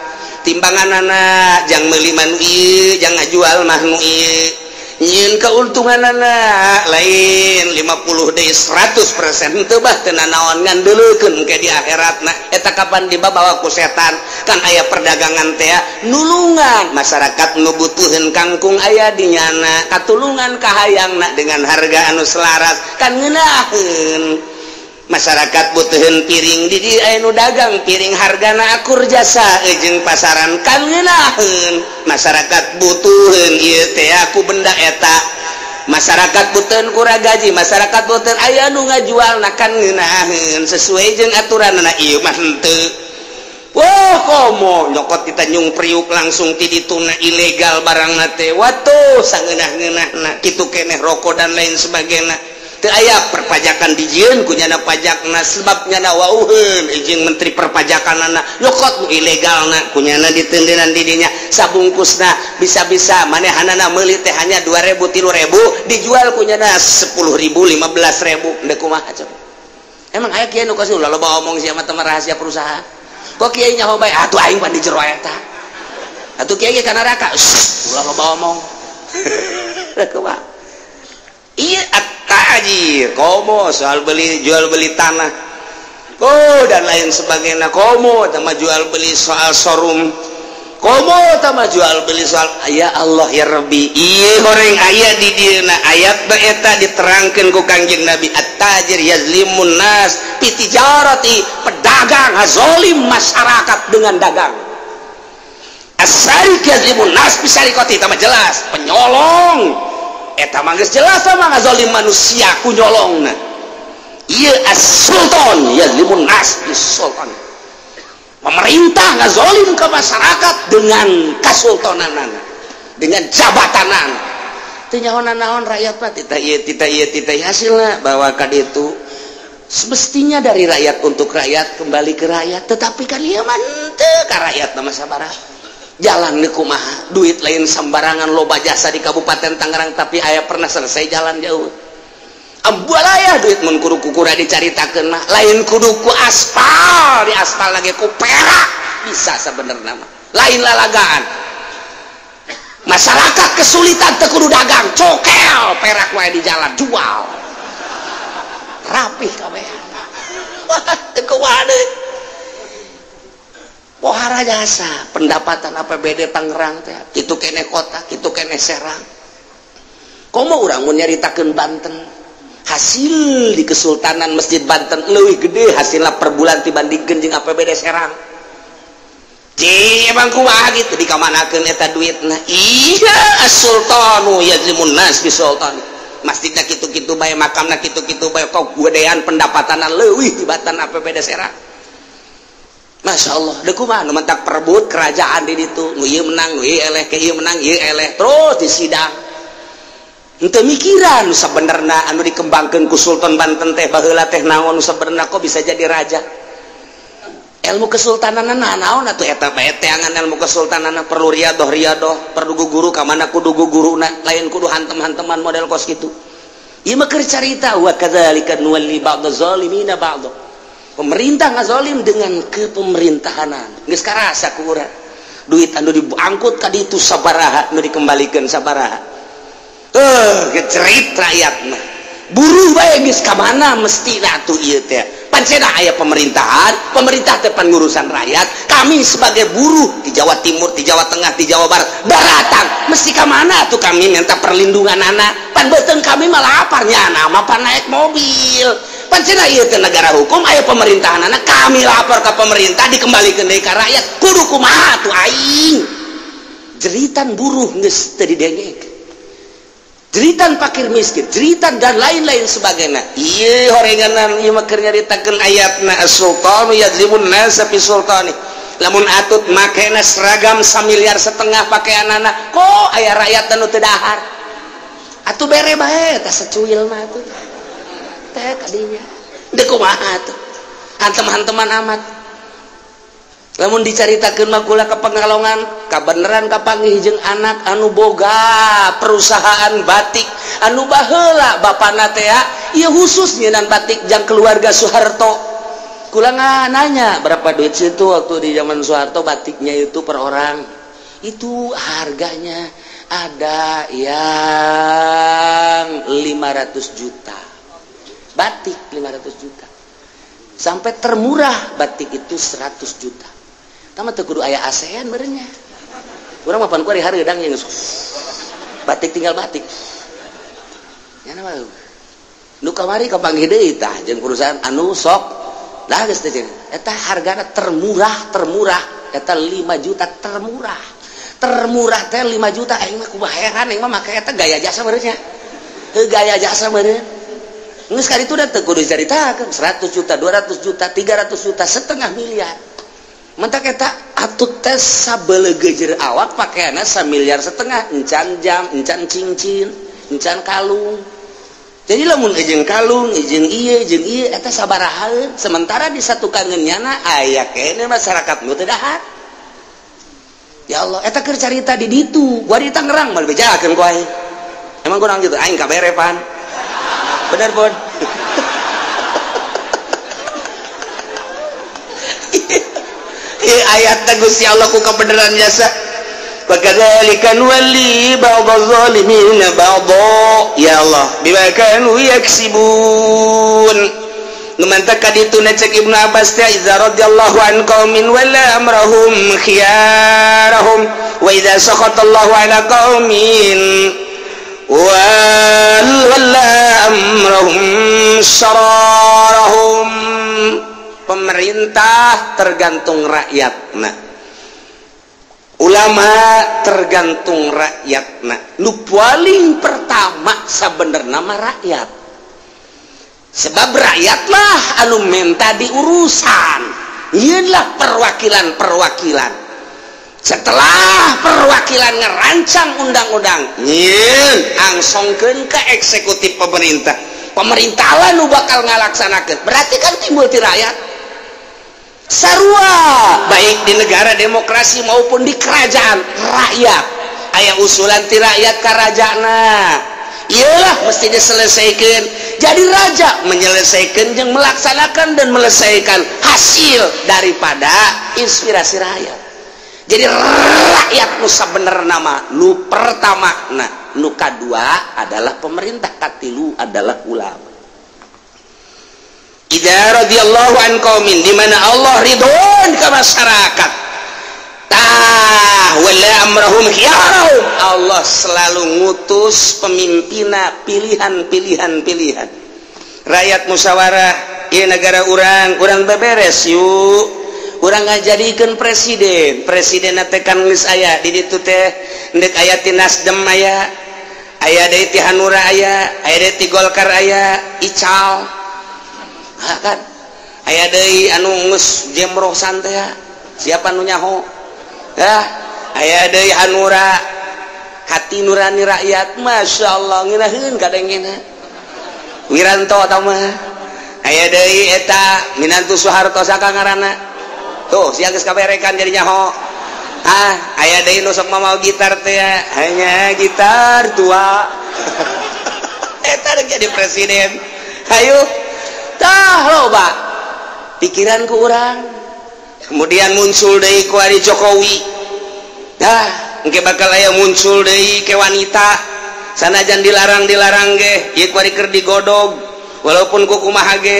timbanganana jang meuli mah nu ieu jang ngajual mah nu ieu nyieun keuntunganana lain 50 deui 100% teu bah teu nanaon ngan deuleukeun ke di akhiratna eta kapan dibabawa ku setan kan aya perdagangan teh nulungan masyarakat nu butuheun kangkung aya di nyana katulungan kahayangna dengan harga anu selaras kan ngeunaheun masyarakat butuheun piring di dieu aya nu dagang piring hargana akur jasa jeung pasaran kan ngeunaheun masyarakat butuheun ieu teh ku benda eta masyarakat butuheun ku gaji masyarakat butuheun aya nu ngajualna kan ngeunaheun sesuai jeung aturanna ieu mah henteu. Wah komo nyokot di Tanjung Priuk langsung ti dituna ilegal barangna teh watuh sangeunah-ngeunahna kitu keneh rokok dan lain sebagainya teu aya perpajakan dijieun ku nyana pajakna sebab nyana wauheun jeung menteri perpajakanana nyokot nu ilegalna ku nyana ditendenan di dinya sabungkusna bisa-bisa manehanana meuli teh hanya 2000 3000 dijual ku nyana 10.000 15.000 deuk kumaha coba. Emang aya kieu nu kos ulah loba omong sia mah teh rahasia perusahaan kok kiai nyaho bae atuh aing pan di jero eta atuh kiai ge ka neraka ulah loba omong kumaha iya at-tajir komo soal beli jual beli tanah oh dan lain sebagainya komo sama jual beli soal showroom komo sama jual beli soal ya Allah ya Rabbi ieu horeng aya di dieuna ayat eta diterangkeun ku Kangjeng Nabi at-tajir yazlimun nas fi tijarati pedagang ngazolim masyarakat dengan dagang as-sariq yazlimun nas fi sariqati tama jelas penyolong eta mah geus jelas sama ngazolim manusia ku nyolongna ieu as-sultan yazlimun nas bi sultan pemerintah ngazolim ke masyarakat dengan kasultananana dengan jabatanana teu nyaho naon rakyat mah tita ieu tita ieu tita hasilna bahwa ka ditu semestinya dari rakyat untuk rakyat kembali ke rakyat tetapi kan ieu mah henteu ka rakyat mah sabaraha jalan kumaha duit lain sembarangan loba jasa di Kabupaten Tangerang tapi aya pernah selesai jalan jauh ambualaya duit mun kudu kukura dicaritakeun mah lain kudu ku aspal Cokel di aspal lagi ku perak bisa sebenarnya mah. Lain lalagaan. Masyarakat kesulitan teu kudu dagang, cokel perak wae di jalan jual. Rapih kabeh. Wah, teu kumaha deui. Pohara jasa pendapatan APBD Tangerang teh kitu keneh kota, kitu keneh Serang. Komo urang mun nyaritakeun Banten, hasil di Kesultanan Masjid Banten leuwih gede hasilna per bulan dibandingkeun jeung APBD Serang. Cih, emang kumaha gitu dikamanakeun eta duitna? Iya, as-sultanu yazlimun nas bi sultani. Masjidna kitu-kitu bae, makamna kitu-kitu bae, kok gedean pendapatanna leuwih tibatan APBD Serang. Masya Allah, deh kumaha nu mentak perebut kerajaan di ditu, nu ieu menang, nu ieu eleh, ke ieu menang, ieu eleh, terus di sidang. Henteu mikiran nu sabenerna anu dikembangkeun ku Sultan Banten teh baheula teh naon nu sabenerna kok bisa jadi raja. Ilmu kesultananna naon atuh eta bae teangan ilmu kesultananna perlu riadoh-riadoh, perlu guru ka mana kudu guguruna, lain kudu hantem-hanteman model kos kitu. Ieu mah keur carita wa kadzalika nuwalli ba'daz zalimina ba'd. Pemerintah ngazolim dengan kepemerintahanan geus karasa ku urang duit anu diangkut ka ditu sabaraha nu dikembalikeun sabaraha gecerit rakyat mah buruh bae geus ka mana mestina atuh ieu teh pancena aya pemerintahan, pemerintah teh pangurusan rakyat. Kami sebagai buruh di Jawa Timur, di Jawa Tengah, di Jawa Barat baratang mesti ka mana atuh kami minta perlindungan anak pan beuteung kami malah laparnya anak mah pan naik mobil. Pancena ieu teh negara hukum aya pemerintahan anak kami lapor ke pemerintah dikembalikan deui ka rakyat kudu kumaha atuh aing. Jeritan buruh geus teu didengek, jeritan fakir miskin, jeritan dan lain-lain sebagainya. Ieu horenganan ieu mah keur nyaritakeun ayatna as-sultanu yadzlimun nasa fi sultani. Lamun atut makena seragam 1,5 miliar pakaianana kok aya rakyat anu teu dahar atuh bere bae tah secuil mah atuh teh kadinya deuk kumaha atuh hantem-hanteman amat. Lamun dicaritakeun mah kula ka Pangalongan kabeneran kapanggih jeung anak anu boga perusahaan batik anu baheula bapana teh ieu khusus nyeunan batik jang keluarga Soeharto. Kula nanya berapa duit situ waktu di zaman Soeharto batiknya itu per orang itu harganya ada yang 500 juta. Batik 500 juta. Sampai termurah batik itu 100 juta. Tama teu kudu aya ASEAN meureunnya. Urang mah pan ku ari hareudang jeung batik tinggal batik. Nya mah nu kamari kapanggih deui tah jeung perusahaan anu sok lah geus teh eta hargana termurah eta 5 juta termurah. Termurah teh 5 juta aing mah kumaha heran aing mah make eta gaya jasa meureunnya. Heuh gaya jasa meureun. Geus kali itu udah teu kudu dicaritakeun 100 juta, 200 juta, 300 juta, setengah miliar. Mentak eta atut teh sabeleugeujeur awak pakaianna 1,5 miliar, encan jam, encan cincin, encan kalung. Jadi lamun jeung kalung, jeung ieu, jeung ieu eta sabaraha. Sementara di satu kangen nyana aya keneh masyarakat nu teu dahar. Ya Allah, eta keur carita di ditu, gua di Tangerang mah bejakeun ku aing. Emang kurang gitu, aing kabere pan. Bener pun. Ayat Gusti Allah ku kebenaran jasa. Wa kadzalika nuwalli ba'dadh zalimina ba'dha. Ya Allah, bima kanu yaksibun. Nu mantak ka ditu cek Ibnu Abbas teh idza radhiyallahu an qaumin wala amrahum khiyarahum wa idza sakhatallahu ala qaumin wala amrahum sararahum. Pemerintah tergantung rakyatna, ulama tergantung rakyatna. Nu paling pertama sabenerna mah rakyat, sebab rakyatlah anu menta diurusan. Ieunlah perwakilan-perwakilan. Setelah perwakilan ngerancang undang-undang, nyieun angsongkeun ke eksekutif pemerintah. Pemerintah lah nu bakal ngalaksanakeun. Berarti kan timbul ti rakyat. Sarua baik di negara demokrasi maupun di kerajaan rakyat. Aya usulan ti rakyat ka rajana. Iyalah mesti diselesaikan. Jadi raja menyelesaikan yang melaksanakan dan melesaikan hasil daripada inspirasi rakyat. Jadi rakyat nu sabenerna nama nu pertama, nah nu kadua adalah pemerintah, katilu adalah ulama. Idza radhiyallahu an qaumin, di mana Allah ridhoan ke masyarakat, tah wala amrahum khiyarahum, Allah selalu ngutus pemimpinna pilihan-pilihan pilihan. Rakyat musyawarah, ieu negara urang, urang beberes yuk, urang ngajadikeun presiden. Presiden teh kan geus aya di ditu teh, ndek aya ti Nasdem aya, aya deui ti Hanura aya, aya deui ti Golkar aya, Ical. Ha kan aya deui anu geus jemrosan teh, siapa nu nyaho? Dah aya deui Hanura, hati nurani rakyat, Masya Allah ngeunaheun kadengena Wiranto tah mah. Aya deui eta minantu Soeharto saka ngaranna tuh, sia geus kaberekan jadi nyaho. Ah, aya deui nu sok mamau gitar teh, hanya gitar tua. Eta rek jadi presiden. Hayu tah loba pikiran ku urang. Kemudian muncul deui ku ari Jokowi. Dah engke bakal aya muncul deui ke wanita, sanajan dilarang-dilarang ge ieu ku ari keur digodog walaupun ku kumaha ge.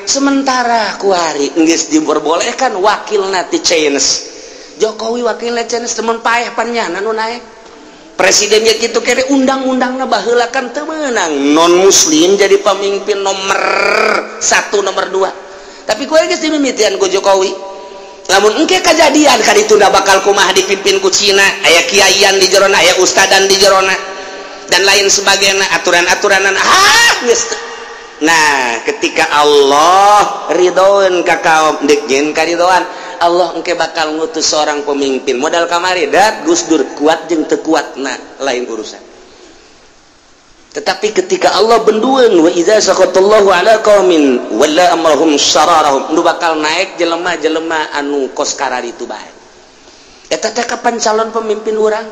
Sementara ku ari geus diperbolehkan wakilna ti Chinese. Jokowi wakilna Chinese temen paeh pan nyana nu naek presidennya kitu kere. Undang-undangna baheula kan teu meunang non muslim jadi pemimpin nomor 1 nomor 2, tapi ku geus dimimitian ku Jokowi. Lamun engke kejadian kaditunda bakal kumaha dipimpin ku Cina, aya kiaian di jerona, aya ustadan di jerona dan lain sebagainya, aturan-aturanan ah geus. Nah, ketika Allah ridhoeun ka kaum deuk jeung karidoan Allah, engke bakal ngutus seorang pemimpin modal kamari dat Gus Dur kuat jeung teu kuat, nah lain urusan. Tetapi ketika Allah bendueun, wa idza sakhatallahu ala qaumin walla amrahum syararahum, nu bakal naik jelema-jelema anu kos kararitu bae. Eta teh kapan calon pemimpin urang?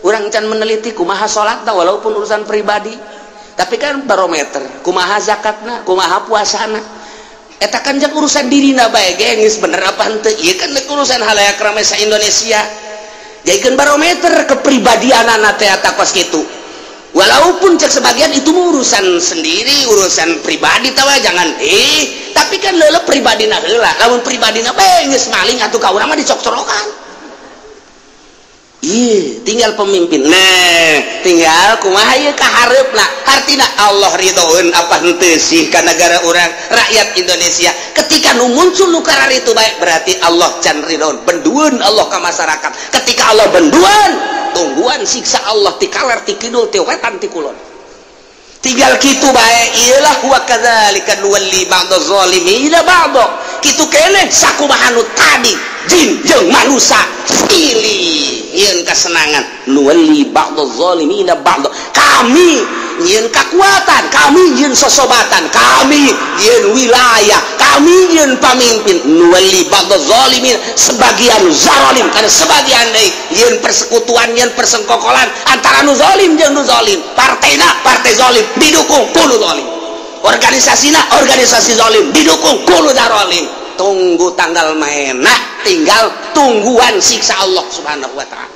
Urang can meneliti kumaha salatna walaupun urusan pribadi, tapi kan barometer kumaha zakatna, kumaha puasana. Eta kan jang urusan dirina bae ge geus bener apa henteu. Ieu kan urusan halayak ramai sa Indonesia. Jadikeun barometer kepribadianana teh eta kos kitu. Walaupun cek sebagian itu urusan sendiri, urusan pribadi tawa jangan tapi kan leuleuh pribadina heula. Lamun pribadina bae geus maling atuh ka urang mah dicok-corokan. Ih, tinggal pemimpin. Nah, tinggal kumaha ieu ka hareupna. Hartina Allah ridhoeun apa henteu sih ka negara urang, rakyat Indonesia. Ketika nu muncul nu kararitu bae berarti Allah can ridhoeun. Bendueun Allah ka masyarakat. Ketika Allah bendueun, tungguan siksa Allah ti kaler, ti kidul, ti wetan, ti kulon. Tinggal kitu bae, iyalah wa kadzalika nuwalli ba'dha zalimina ba'dha. Kitu keneh sakumaha nu tadi jin jeung manusia pilih nyieun kasenangan, nuwalli ba'dha zalimina ba'dha. Kami nyieun kekuatan, kami nyieun sosobatan, kami nyieun wilayah, kami nyieun pamimpin. Nuwalli ba'dha zalimin, sebagian zalim karena sebagian deui nyieun persekutuan, nyieun persengkokolan antara nu zalim jeung nu zalim. Partena partai zalim didukung ku nu zalim, organisasina organisasi zalim didukung ku nu zalim. Tunggu tanggal mainna, tinggal tungguan siksa Allah Subhanahu wa taala.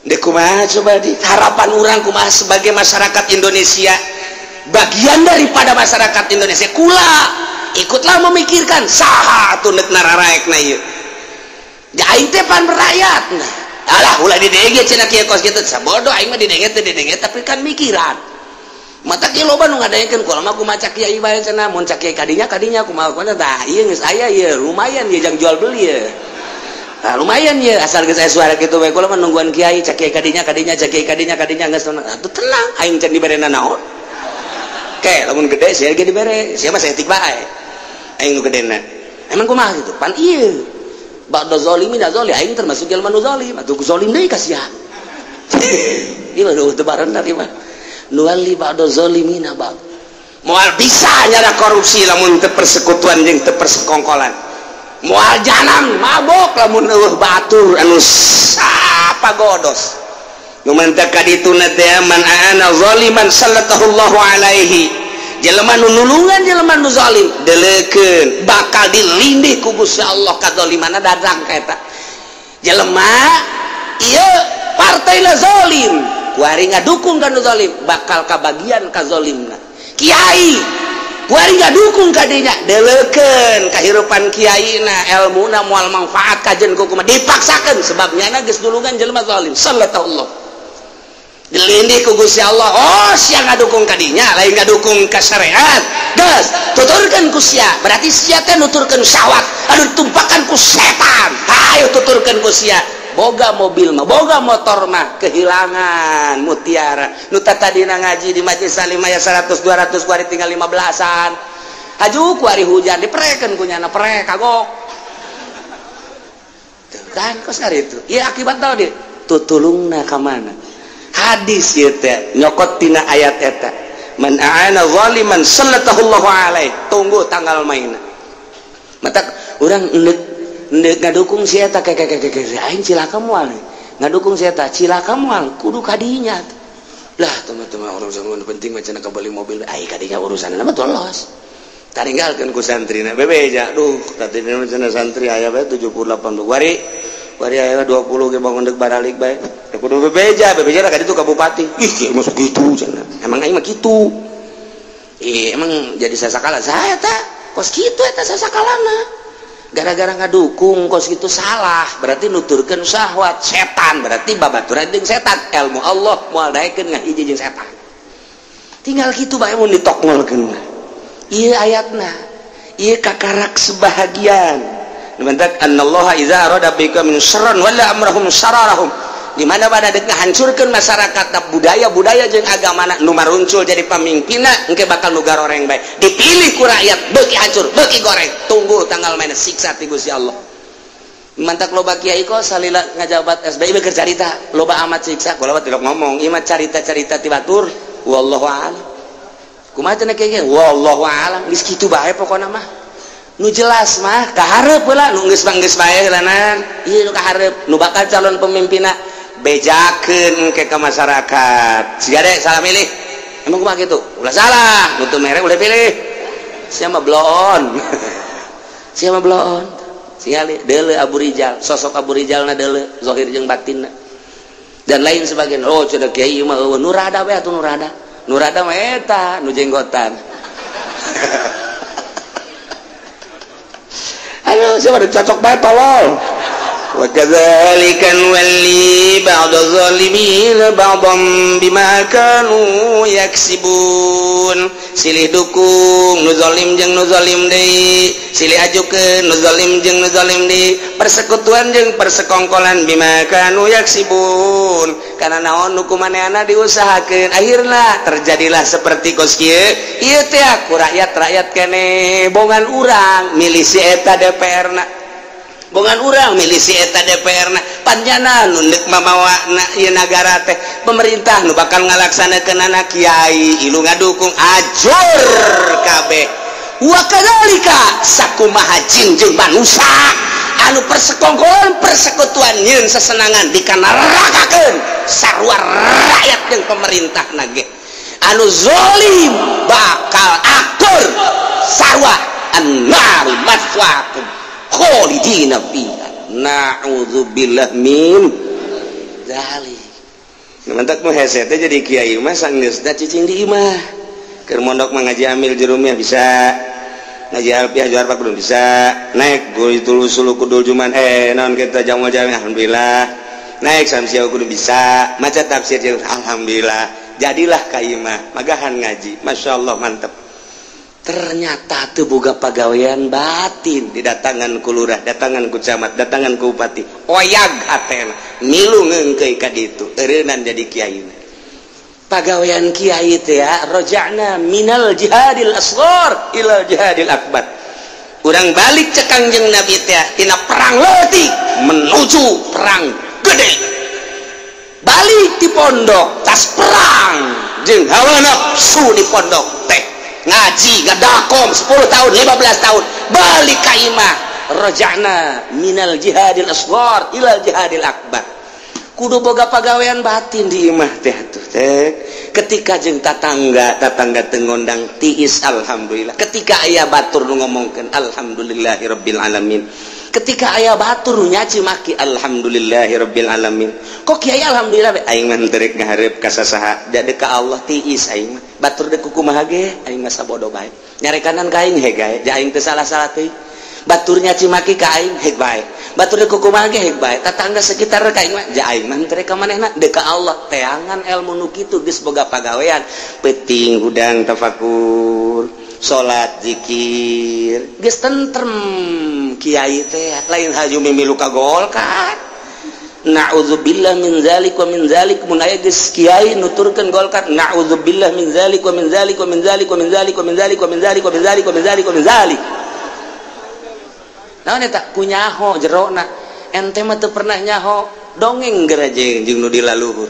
Dek kumaha coba di harapan urang kumaha sebagai masyarakat Indonesia, bagian daripada masyarakat Indonesia, kula ikutlah memikirkan saha atuh nek nararaekna ieu. Ja aing teh pan rakyat. Nah, alah ulah didenge cenah kieu kos kitu, sabodo aing mah didenge teh didenge tapi kan mikiran. Mata kieu loba nu ngadengekeun kula mah kumaha cak kiai bae cenah, mun cak kiai kadinya kadinya kumaha kumaha tah ieu geus aya ieu lumayan ieu jang jual beli ieu. Nah, lumayan ya asal geus aya suara kitu bae kula mah nungguan kiai cak kiai kadinya kadinya cak kiai kadinya kadinya geus atuh tenang aing can diberena naon. Ke lamun gede sia ge dibere, sia mah saeutik bae. Aing nu gedena. Emang kumaha kitu? Pan ieu. Ba'da zalimin zalim aing termasuk jelema nu zalim, atuh zalim deui ka sia. Ieu mah teu bareng mah. Nuwalli ba'da zalimina ba'd. Moal bisa nyara korupsi lamun teu persekutuan jeung teu persekongkolan. Moal jalan mabok lamun eueuh batur anu sapagodos. Nu mantak ka dituna teh man aana zaliman sallallahu alaihi. Jelema nu nulungan jelema nu zalim deleukeun bakal dilindih ku Gusti Allah kadzalimanna dadang ka eta. Jelema ieu partai la zalim, kuari ngadukung ka nu zalim bakal kabagian ka zalimna. Kiai kuari ngadukung ka dinya deleukeun kahirupan kiaina elmuna moal manfaat kajen ku kumaha dipaksakeun sebab nyana geus nulungan jelema zalim sallallahu dilindih ku Gusti Allah. Oh sia ngadukung ka dinya lain ngadukung ka syariat geus tuturkeun ku sia berarti sia teh nuturkeun syahwat anu ditumpakan ku setan. Hayo tuturkeun ku sia boga mobil mah boga motor mah kehilangan mutiara nu tadina ngaji di majelis salim aya 100 200 kuari tinggal 15-an haju kuari hujan diprekeun ku nyana prek kagok tuh kan kos karitu ieu akibat tau di tutulungna ka mana hadis ieu teh nyokot tina ayat eta man aana zaliman sallallahu alaihi tunggu tanggal maina mata urang endek ngadukung si eta keke aing cilaka moal ngadukung si eta cilaka moal kudu kadinya lah teman-teman urusan penting mah cenah kabeli mobil ai kadinya urusanna mah tolos taringgalkeun ku santrina bebeja duh tadina cenah santri aya bae 78 wari wari aya 20 ge bangun deuk baralik bae kudu bebeja bebeja ka ditu ka bupati ih masuk kitu cenah emang aing mah kitu ih emang jadi sasakala saya ta kos kitu eta sasakalana gara-gara ngadukung kos kitu salah berarti nuturkeun syahwat setan berarti babaturan jeung setan ilmu Allah moal daekeun ngahiji jeung setan tinggal kitu bae mun ditokngolkeun ieu ayatna ieu kakarak sebahagian mantak annallaha iza arada bika min syarran wala amrahum syararahum di mana pada dek ngahancurkeun masyarakat budaya-budaya jeung agamana nu maruncul jadi pamimpinna engke bakal nu garoreng bae dipilih ku rakyat beuki hancur beuki goreng tunggu tanggal mainna siksa ti Gusti Allah. Mantak loba kiai kok salila ngajabat SBY beker carita loba amat siksa kula mah tilok ngomong ieu mah carita-carita ti batur wallahu a'lam kumaha cenah kiai wallahu a'lam geus kitu bae pokona mah nu jelas mah kahareup heula nu geus mah geus bae heulanan ieu nu kahareup nu bakal calon pemimpinna bejakeun ke ka masyarakat siga deh salah milih emang kumaha kitu ulah salah nu teu mere ulah pilih sia mah bloon sia mah bloon singali deuleu Abu Rijal sosok Abu Rijalna deuleu zahir jeung batinna dan lain sebagainya. Oh cenah kiai mah eueuh nu rada we atuh nu rada nu rada mah eta nu jenggotan ayo siapa cocok bae tolol. Wa kadzalika nuwalli ba'dadh dhalimin ba'dhan bima kanu yaksibun. Silih dukung nu zalim jeung nu zalim deui, silih ajukeun nu zalim jeung nu zalim deui, persekutuan jeung persekongkolan bima kanu yaksibun. Karena naon nu kumaneana diusahakeun akhirna terjadilah seperti kos kieu. Ieu teh ku rakyat-rakyat keneh bongan urang milih si eta DPR-na. Bongan urang milih si eta DPR-na panjana nu deuk mamawa ieu nagara teh pemerintah nu bakal ngalaksanakeunana kiai ilu ngadukung ajur kabeh. Wa kadzalika sakumaha jeung manusa anu persekongkolan persekutuan nyeun sesenangan dikanerakakeun sarua rakyat jeung pemerintah nage anu zalim bakal akur sarua annaru maswaakum kholidina fiha na'udzubillah min dzalik. Mantak nu hese teh jadi kiai mah sanggeusna cicing di imah keur mondok mah ngaji amil jurumiyah bisa ngaji alfiah juar pak belum bisa naik guru sulu kudul juman naon kita jamal jami alhamdulillah naik samsiah kudu bisa maca tafsir alhamdulillah jadilah ka imah magahan ngaji masyaallah mantep. Ternyata teu boga pagawean batin didatangan ku lurah, datangan ku camat, datangan ku bupati. Oyag hatena, milu ngeungkeui ka ditu, eureunnan jadi kiai. Pagawean kiai teh ya, raja'na minal jihadil asghar ila jihadil akbar. Urang balik cek Kangjeng Nabi teh tina perang leutik menuju perang gede. Balik di pondok tas perang jeung hawa nafsu di pondok teh. Ngaji ngadakom 10 tahun 15 tahun balik ka imah raja'na minal jihadil asghar ila jihadil akbar. Kudu boga pagawean batin di imah teh atuh teh. Ketika jeung tatangga, tatangga teu ngondang tiis alhamdulillah. Ketika aya batur nu ngomongkeun alhamdulillahirabbil alamin. Ketika aya batur nu nyaci maki alhamdulillahirabbil alamin. Kok kiai alhamdulillah aing mah teu rek ngahareup ka sasaha, da deuk ka Allah tiis aing mah. Batur deuk kumaha ge aing mah sabodo bae. Nyarekanan ka aing heg gae, ja aing teu salah-salah teuing. Batur nyaci maki ka aing heg bae. Batur deuk kumaha ge heg bae. Tatangga sekitar ka aing mah ja aing mah teu rek ka manehna deuk ka Allah. Teangan ilmu nu kitu geus boga pagawean. Peuting hudang tafakur, salat zikir, geus tentrem kiai teh lain haju mimilu ka Golkar. Na'udzubillah min zalik wa min zalik, mun aya geus kiai nuturkeun Golkar na'udzubillah min zalik wa min zalik wa min zalik wa min zalik wa min zalik wa min zalik wa min zalik wa min zalik wa min zalik. Naon eta ku nyaho jerona ente mah teu pernah nyaho dongeng geura jeung nu di laluhur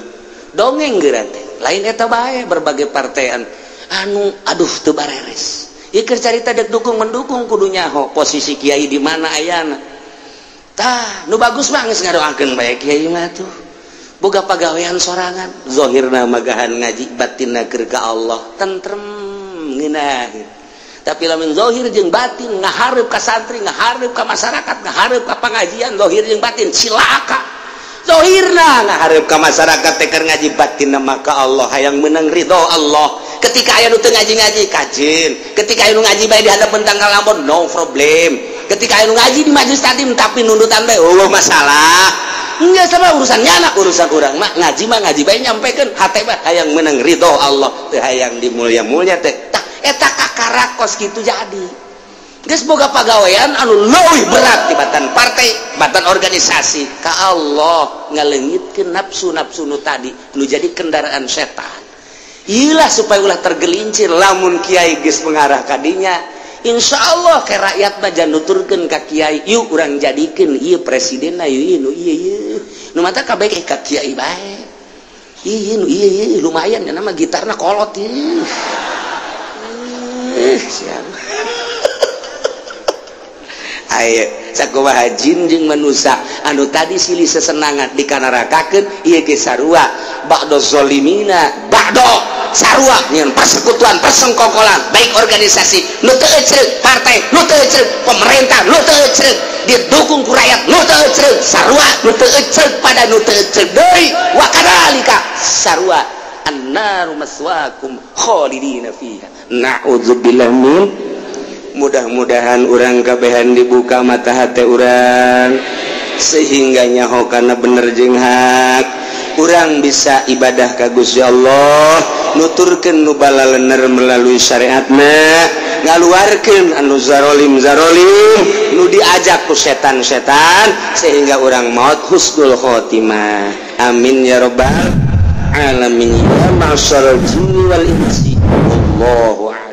dongeng geura teh lain eta bae berbagai partean anu aduh teu bareres ieu keur carita dek dukung mendukung kudu nyaho posisi kiai di mana ayana. Tah nu bagus mah geus ngadoakeun bae kiai mah tuh boga pagawean sorangan zahirna magahan ngaji batinna keur ka Allah tentrem ngeunaheun. Tapi lamun zahir jeung batin ngahareup ka santri, ngahareup ka masyarakat, ngahareup ka pangajian, zahir jeung batin cilaka. Zahirna ngahareup ka masyarakat teh keur ngaji, batinna maka Allah hayang meunang ridho Allah. Ketika aya nu teu ngaji-ngaji kajeun, ketika aya nu ngaji bae di handapeun tanggal lamun no problem. Ketika aya nu ngaji di majelis taklim tapi nundutan bae eueuh masalah. Enggak sama urusan nyana, urusan urang mah ngaji bae nyampekeun hate mah hayang meunang ridho Allah, teu hayang dimulya-mulya teh. Tah eta kakara kos kitu jadi. Geus boga pagawean anu leuwih berat tibatan partai, batan organisasi ka Allah ngaleungitkeun nafsu-nafsu nu tadi nu jadi kendaraan setan. Iyalah supaya ulah tergelincir lamun kiai geus mengarah ka dinya. Insya Allah ke rakyat mah jangan nuturkeun ka kiai, yuk urang jadikeun ieu presidenna ieu nu ieu ieu. Nu mata kabeh ka kiai bae. Ieu nu ieu ieu lumayan nya mah gitarna kolot ieu. Siap. Ayo sakumaha jin jeung manusia anu tadi silih sesenangan dikanarakakeun ieu ge sarua ba'do zalimina ba'do sarua nyeun persekutuan persengkokolan baik organisasi nu teu eceuk partai nu teu eceuk pemerintah nu teu eceuk didukung ku rakyat nu teu eceuk sarua nu teu eceuk pada nu teu eceuk deui wa kadzalika sarua annaru maswaakum khalidina fiha. Na'udzubillah min. Mudah-mudahan urang kabehan dibuka mata hati urang sehingga nyaho kana bener jeung hak, urang bisa ibadah ka Gusti Allah, nuturkeun nu balalener melalui syariatna, ngaluarkeun anu zarolim-zarolim, nu diajak ku setan-setan sehingga urang maut husnul khotimah. Amin ya rabbal alamin. Ya ma'syaral jinni wal insi. Wallahu a'lam.